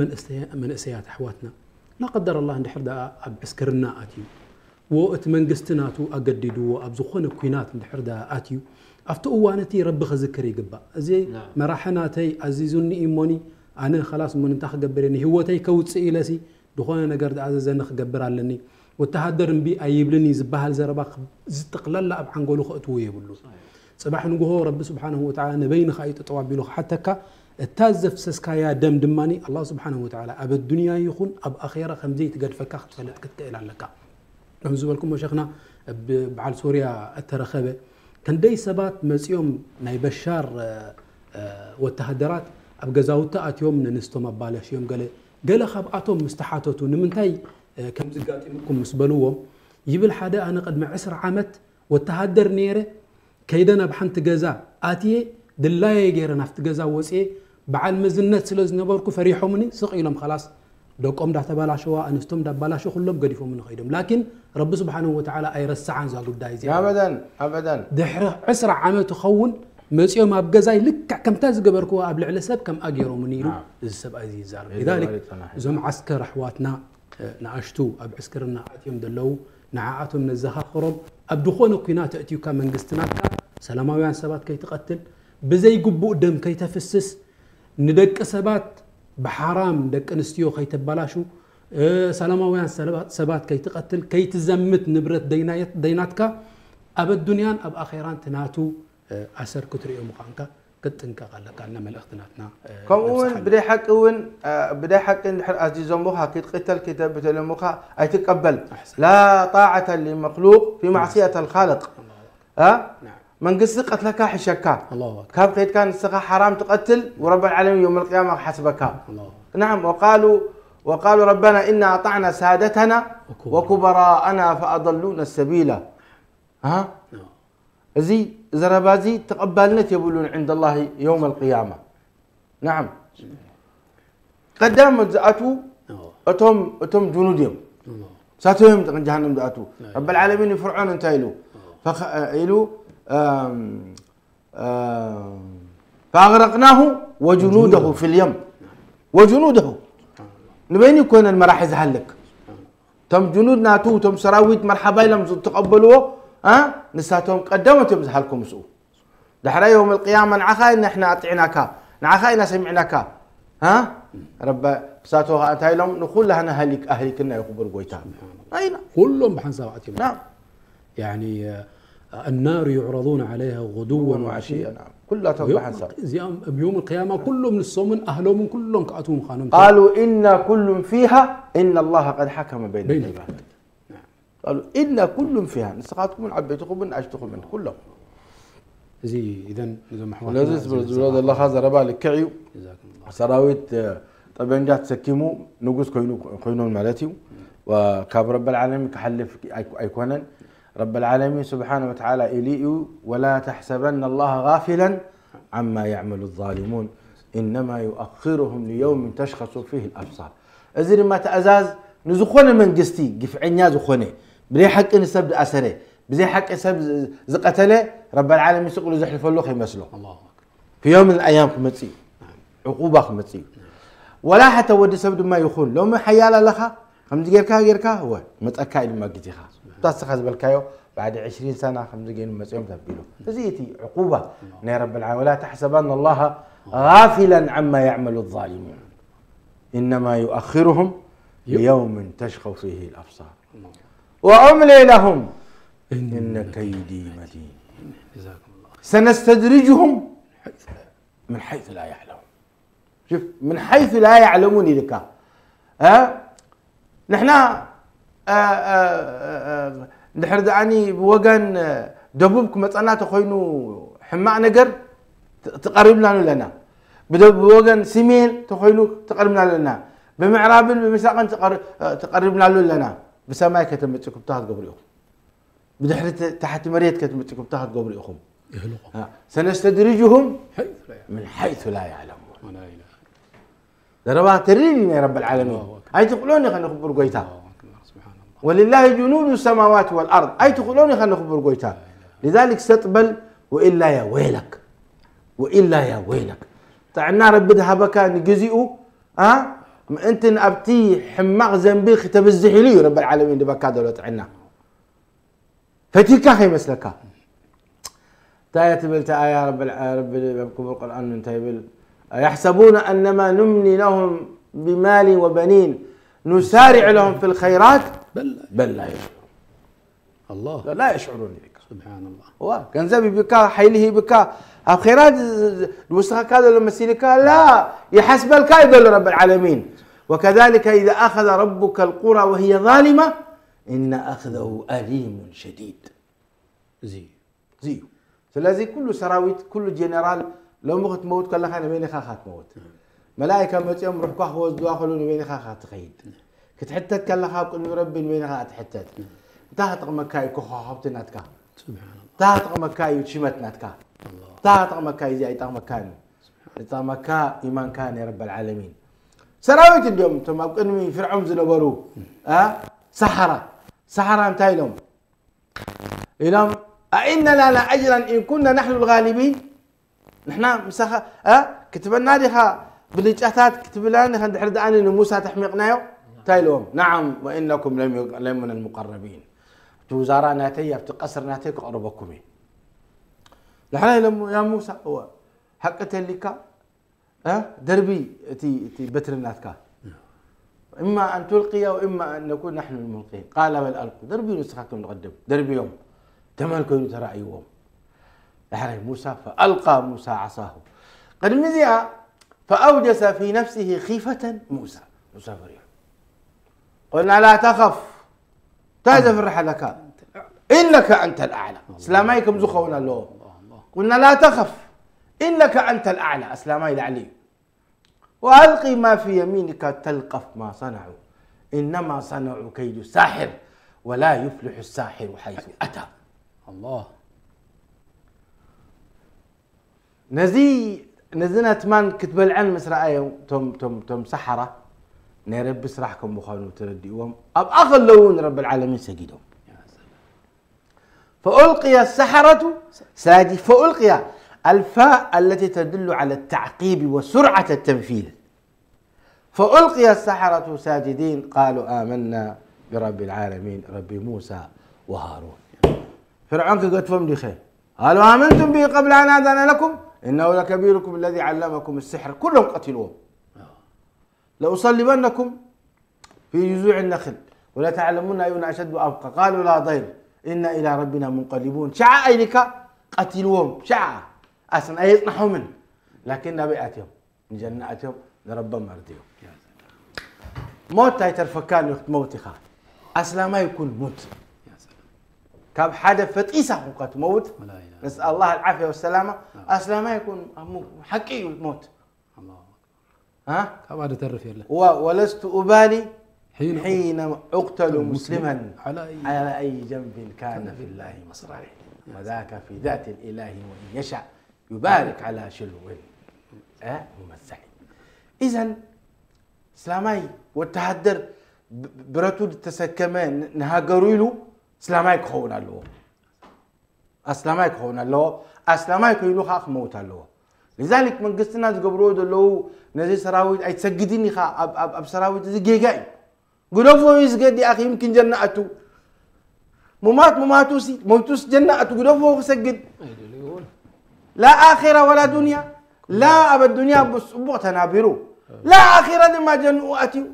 መንእሰያት ኣሕዋትና ላቀደር ኣላ እንድሕር ደኣ ኣብ ዕስክርና ኣትዩ፣ ዎ እቲ መንግስቲ ናቱ ኣገዲድዎ ኣብ ዝኾነ ኲናት እንድሕር ደኣ ኣትዩ፣ ኣብቲ እዋን እቲ ረቢ ክዝክር ይግባእ። እዚ መራሒ ናተይ ኣዚዙኒ እዩ እሞኒ፣ ኣነ ኸላስ እሞኒ እንታይ ክገብር እየ? ንህይወተይ ከውፅእ ኢለሲ ዝኾነ ነገር ዝኣዘዘኒ ክገብር ኣለኒ። ወተሃደር እምቢ ኣይብልን እዩ ዝበሃል ዘረባ ዝጥቕለላ ኣብ ዓንጎሉ ከእትዎ የብሉ። ፅባሕ ንግሆ ረቢ ስብሓንሁ ወተዓላ ንበይንኻ እዩ ጠጠው ኣቢሉ ክሓተካ። እታ ዘፍሰስካያ ደም ድማ ኣላህ ስብሓንሁ ወተዓላ ኣብ ኣዱንያ ይኹን ኣብ ኣኼራ ከምዘይትገድፈካ ክትፈልጥ ክትክእል ኣለካ። ከም ዝበልኩሞ ሸኽና፣ በዓል ሶርያ እተረኸበ፣ ክንደይ ሰባት መጺኦም ናይ በሻር ወተሃደራት ኣብ ገዛውቲ ኣትዮም ንንስቶም ኣባለሽዮም። ገለ ገለ ካብኣቶም ምስ ተሓተቱ፣ ንምንታይ ከም ዝጋጢምኩም ምስ በልዎም፣ ይብል ሓደ፣ ኣነ ቅድሚ ዕስራ ዓመት ወተሃደር ነይረ፣ ከይደ ናብ ሓንቲ ገዛ ኣትየ፣ ድላየ ገይረ ናብቲ ገዛ ወፅየ። በዓል መዝነት ስለ ዝነበርኩ ፈሪሖምኒ ስቕ ኢሎም። ኸላስ፣ ደቆም እንዳተባላሸዋ፣ ኣንስቶም እንዳባላሸ ኩሎም ገዲፎምኒ ከይዶም። ላኪን ረቢ ስብሓንሁ ወተዓላ ኣይረስዓን እዛ ጉዳይ እዚኣ። ኣበዳን፣ ኣበዳን። ድሕሪ ዕስራ ዓመት ይኸውን መፂኦም ኣብ ገዛይ ልክዕ ከምታ ዝገበርክዎ ኣብ ልዕሊ ሰብ ከምኣ ገይሮምኒ ኢሉ እዚ ሰብኣይ እዚ ይዛረብ። ሊዛሊክ እዞም ዓስከር ኣሕዋትና ንኣሽቱ ኣብ ዕስክርና ኣትዮም ዘለዉ ንዓኣቶም ነዘኻኽሮም። ኣብ ዝኾነ ኲናት ኣእትዩካ መንግስቲ ናትካ ሰላማውያን ሰባት ከይትቐትል፣ ብዘይግቡእ ደም ከይተፍስስ፣ ንደቂ ሰባት ብሓራም ደቂ ኣንስትዮ ከይተባላሹ፣ ሰላማውያን ሰባት ከይትቐትል፣ ከይትዘምት ንብረት ደይናትካ ኣብ ኣዱንያን ኣብ ኣኼራን ትናቱ ኣሰር ክትሪኦ ምዃንካ ክትጥንቀቕ ኣለካ። እና መልእኽቲ ናትና ከምኡ እውን ብደይ ሓቂ እውን ብደይ ሓቂ እንድሕር ኣዚዞምኻ ክትቅተል ክትብተለምኻ ኣይትቀበል። ላ ጣዓተ ሊመክሉቅ ፊ ማዕስየት ኣልኻልቅ። መንግስቲ ቀትለካ ሕሸካ ካብ ከይድካ ንስኻ ሓራም ትቐትል ወረብ ዓለሚን የውም ልቅያማ ክሓስበካ። ናዓም ወቃሉ ወቃሉ ረበና ኢና ኣጣዕና ሳደተና ወኩበራኣና ፈኣضሉና ሰቢላ። እዚ ዘረባ እዚ ተቐባልነት የብሉን ዕንደ ላሂ የውም ኣልቅያማ። ናዓም ቀዳሞት ዝኣትዉ እቶም እቶም ጅኑድ እዮም። ሳቶም እዮም ጀሃነም ዝኣትዉ። ረብ ልዓለሚን ንፍርዖን እንታይ ኢሉ ኢሉ ፈኣግረቅናሁ ወጅኑደሁ ፊልየም ወጅኑደሁ ንበይኑ ይኮነን መራሒ ዝሃልክ እቶም ጅኑድ ናቱ እቶም ሰራዊት መርሓባ ኢሎም ዝተቐበልዎ ንሳቶም ቀዳሞት እዮም ዝሃልኩ ምስኡ። ዳሕራይ የውም ልቅያማ ንዓኻ ኢና ኣጥዕናካ ንዓኻ ኢና ሰሚዕናካ። ረበ ክሳቶ ከዓ እንታይ ኢሎም ንኩላህና ኣህሊክና ይክቡር ጎይታ ኣይና ኩሎም ብሓንሳብ ኣትዮም። النار يعرضون عليها غدوا وعشيا. ኩላቶም ብሓንሳብ እዚኦም ኣብ የውም ልቅያማ ኩሎም ንሶምን ኣህሎምን ኩሎም ክኣትዉ ምዃኖም قالوا إنا كل فيها إن الله قد حكم بين العباد. قالوا إنا كل فيها ንስኻትኩምን ዓበይትኹምን ኣሽትኹምን ኩሎም። እዚ ኢዘን ነዞም ኣሕዋትና ስለዚ ዝብሎ ዘለኻ ዘረባ ልክዕ እዩ። ሰራዊት ጠበንጃ ተሰኪሙ ንጉስ ኮይኖም ማለት እዩ። ካብ ረብ ልዓለሚን ክሓልፍ ኣይኮነን። ረብ ልዓለሚን ስብሓነ ወተዓላ ኢሉ እዩ ወላ ተሕሰበና ላሃ ጋፊለን ዓማ ያዕመሉ ዛሊሙን ኢነማ ዩኣኽሩሁም ሊየውምን ተሽኸሱ ፊህ ልኣብሳር። እዚ ድማ ትእዛዝ ንዝኾነ መንግስቲ ግፍዐኛ ዝኾነ ብዘይ ሓቂ ንሰብ ዝኣሰረ ብዘይ ሓቂ ሰብ ዝቀተለ ረብ ልዓለሚን ስቅሉ ዘሕልፈሉ ከይመስሎ። ፊ የውም ልኣያም ክመፅእ እዩ። ዕቁባ ክመፅእ እዩ። ወላ ሓታ ወዲ ሰብ ድማ ይኹን ሎሚ ሓያል ኣለኻ ከምዚ ጌርካ ጌርካ ወ መፀካ ኢሉ ማጊት ኢኻ እታ ስኻ ዝበልካዮ بعد عشرين سنة ከምዚ ገይኑ መፅኦም ተቢሉ። እዚ እቲ ዕቁባ ናይ ረብል ዓለሚን። ولا تحسبن الله غافلا عما يعمل الظالمون إنما يؤخرهم ليوم تشخص فيه الأبصار وأملي لهم إن كيدي متين سنستدرجهم من حيث لا يعلمون شوف من حيث لا يعلمون ኢልካ ንሕና ድሕር ደኣኒ ብወገን ደቡብ ክመፀና ተኮይኑ ሕማቕ ነገር ተቐሪብናሉ ኣለና ብወገን ስሜን ተኮይኑ ተቐሪብናሉ ኣለና ብምዕራብን ብምስራቅን ተቐሪብናሉ ኣለና ብሰማይ ከተመፅኩም እንታይ ክትገብሩ ኢኹም ብድሕሪ ታሕቲ መሬት ከተመፅኩም እንታይ ክትገብሩ ኢኹም سنستدرجهم من حيث لا يعلمون ዘረባ ተሪር ናይ ረብ ዓለሚን ኣይትኽእሎን ኢኻ ንኽቡር ጎይታ ولله جنود السماوات والأرض ኣይትኽእሎን ኢኻ ንኽቡር ጎይታ لذلك ሰጥ በል وإلا يا ويلك وإلا يا ويلك ጥዕና ረቢ ዝሃበካ ንግዚኡ ምእንቲ ኣብቲ ሕማቕ ዘንቢ ክተብዝሕ ኢሉ እዩ ረብ ዓለሚን ድበካ ዘሎ ጥዕና ፈቲካ ከይመስለካ እንታይ ትብል ኣያ ረቢ ረቢ ኣብ ክቡር ቁርኣን እንታይ ይብል يحسبون أنما نملي لهم بمال وبنين نسارع لهم في الخيرات بل لا يشعرون الله لا يشعرون ይብልካ سبحان الله እዋ ገንዘብ ሂብካ ሓይሊ ሂብካ ኣብ ኸይራት ዝውስኸካ ዘሎ መሲልካ ላ ይሓስበልካ እዩ ዘሎ ረቢ ዓለሚን وكذلك إذا أخذ ربك القرى وهي ظالمة إن أخذه أليم شديد እዚ እዩ እዚ እዩ ስለዚ ኩሉ ሰራዊት ኩሉ ጀነራል ሎሚ ክትመውት ከለካ ንበይንካ ኢካ ትመውት መላኢካ መፂኦም ሩሕካ ክወስድዋ ከሉ ንበይንካ ኢካ ትኸይድ ክትሕተት ከለካ ኣብ ቅድሚ ረቢ ንበይንካ ትሕተት እንታይ ክጠቕመካ እዩ ከኸዋኽብቲ ናትካ سبحان الله እንታይ ክጠቕመካ እዩ ሽመት ናትካ እንታይ ክጠቕመካ እዩ እዚ ኣይጠቕመካን እዩ ዝጠቕመካ ኢማንካ ናይ ረብ ዓለሚን ሰራዊት እንዲኦም እቶም ኣብ ቅድሚ ፍርዖን ዝነበሩ ሰሓራ ሰሓራ እንታይ ኢሎም ኢሎም أئن لنا لأجرا إن كنا نحن الغالبين ንሕና ምሳኻ ክትበና ዲኻ ብልጫታት ክትብላን ዲኻ ድሕሪ ደኣ ንሙሳ ተሕሚቕናዮ እንታይ ኢልዎም نعم وإنكم لمن المقربين እቲ ውዛራ ናተይ ኣብቲ ቀስር ናተይ ክቕርበኩም እዩ ንሕና ኢሎም ያ ሙሳ እወ ሓቂ ተሊካ ደርቢ እቲ በትሪ ናትካ إما أن تلقي وإما أن نكون نحن الملقين قال بل ألقوا ደርብዩ ንስኻትኩም ንቐድም ደርብዮም ተመን ኮይኑ ተራእይዎም ዳሕራይ ሙሳ فألقى موسى عصاه ቅድሚ እዚኣ فأوجس في نفسه خيفة موسى ሙሳ ፈሪሑ قلنا لا تخف እንታይ ዘፍርሕ ኣለካ إنك أنت الأعلى እስላማይ ከም ዝኸውን ኣለዎ قلنا لا تخف إنك أنت الأعلى እስላማይ ላዕሊ እዩ وألق ما في يمينك تلقف ما صنعوا إنما صنعوا كيد ساحر ولا يفلح الساحر حيث أتى الله ነዚ ነዚ ነቲ ማን ክትበልዐን ምስ ረኣዮም ቶም ቶም ቶም ሰሓራ ናይ ረቢ ስራሕ ከም ምዃኑ ተረዲእዎም ኣብኣ ከለዉ ንረቢ ዓለሚን ሰጊዶም فألقي السحرة ساجدين فألقي الفاء التي تدل على التعقيب وسرعة التنفيذ فألقي السحرة ساجدين قالوا آمنا برب العالمين رب موسى وهارون فرعون كقتفهم ديخي قالوا آمنتم به قبل أن آذن لكم إنه لكبيركم الذي علمكم السحر كلهم قتلوهم لأصلبنكم في جذوع النخل ولتعلمن أينا أشد وأبقى قالوا لا ضير إنا إلى ربنا منقلبون شعا أيلك قتلوهم شعا أسن أيطنحهم لكن نبي أتيهم ንጀና ኣትዮም ንረቦም ኣርድዮም ሞት ኣይተርፈካን እዩ ክትመውት ኢኻ ኣስላማይ ኩን ሙት ካብ ሓደ ፈጢሳ ኩንካ ትመውት ነስኣል ላህ ኣልዓፍያ ወሰላማ ኣስላማይ ኩን ሓቂ እዩ ሞት ካብኣ ዝተርፍ የለን ወለስቱ ኡባሊ حين حين أقتل مسلما على أي على أي جنب كان في الله مصرعي وذاك في ذات الإله وإن يشاء يبارك على شلو ممزع إذا እስላማይ ወተሃደር ብረቱ ዝተሰከመ ንሃገሩ ኢሉ እስላማይ ክኸውን ኣለዎ ኣስላማይ ክኸውን ኣለዎ ኣስላማይ ኮይኑ ከዓ ክመውት ኣለዎ لذلك መንግስትና ዝገብርዎ ዘለዉ ነዚ ሰራዊት ኣይትሰግድን ኢኻ ኣብ ሰራዊት እዚ ጌጋ እዩ ግደፎ እዩ ዝገዲ ኣኺ ይምኪን ጀና ኣቱ ሙማት ሙማቱሲ ሞይቱስ ጀና ኣቱ ግደፎ ክሰግድ ላ ኣኼራ ወላ ዱንያ ላ ኣብ ኣዱንያ ብጽቡቕ ተናቢሩ ላ ኣኼራ ድማ ጀንኡ ኣትዩ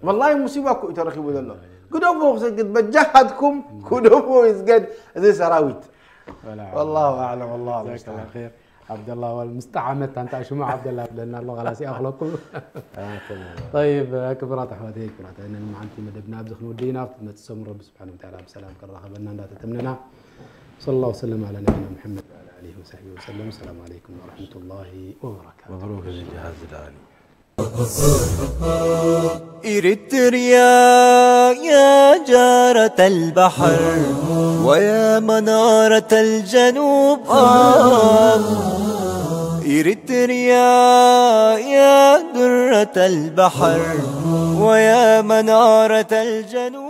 ወላሂ ሙሲባ እኮ እዩ ተረኺቡ ዘሎ ግደፎ ክሰግድ በጃኻትኩም ግደፎ ይስገድ እዚ ሰራዊት ወላሁ ኣዕለም ወላሁ ሙስተዓን ር ዓብደላ ዋል ምስ ጣዓመት ኣንታ ሽሙ ዓብደላ ብለና ኣሎ ላስ ይኣኽለኩም طيب ክብራት ኣሕዋተይ ክብራት ኣይነ መዓልቲ መደብና ኣብዚ ክንውዲ ኢና ኣብቲ መፅእ ሰሙን ረቢ ስብሓን ወተዓላ ብሰላም ከራኸበና እንዳተተምነና صلى الله وسلم على نبينا محمد وعلى آله وصحبه وسلم السلام عليكم ورحمة الله وبركاته مبروك الجهاز الآلي إريتريا يا جارة البحر ويا منارة الجنوب آه إريتريا يا درة البحر ويا منارة الجنوب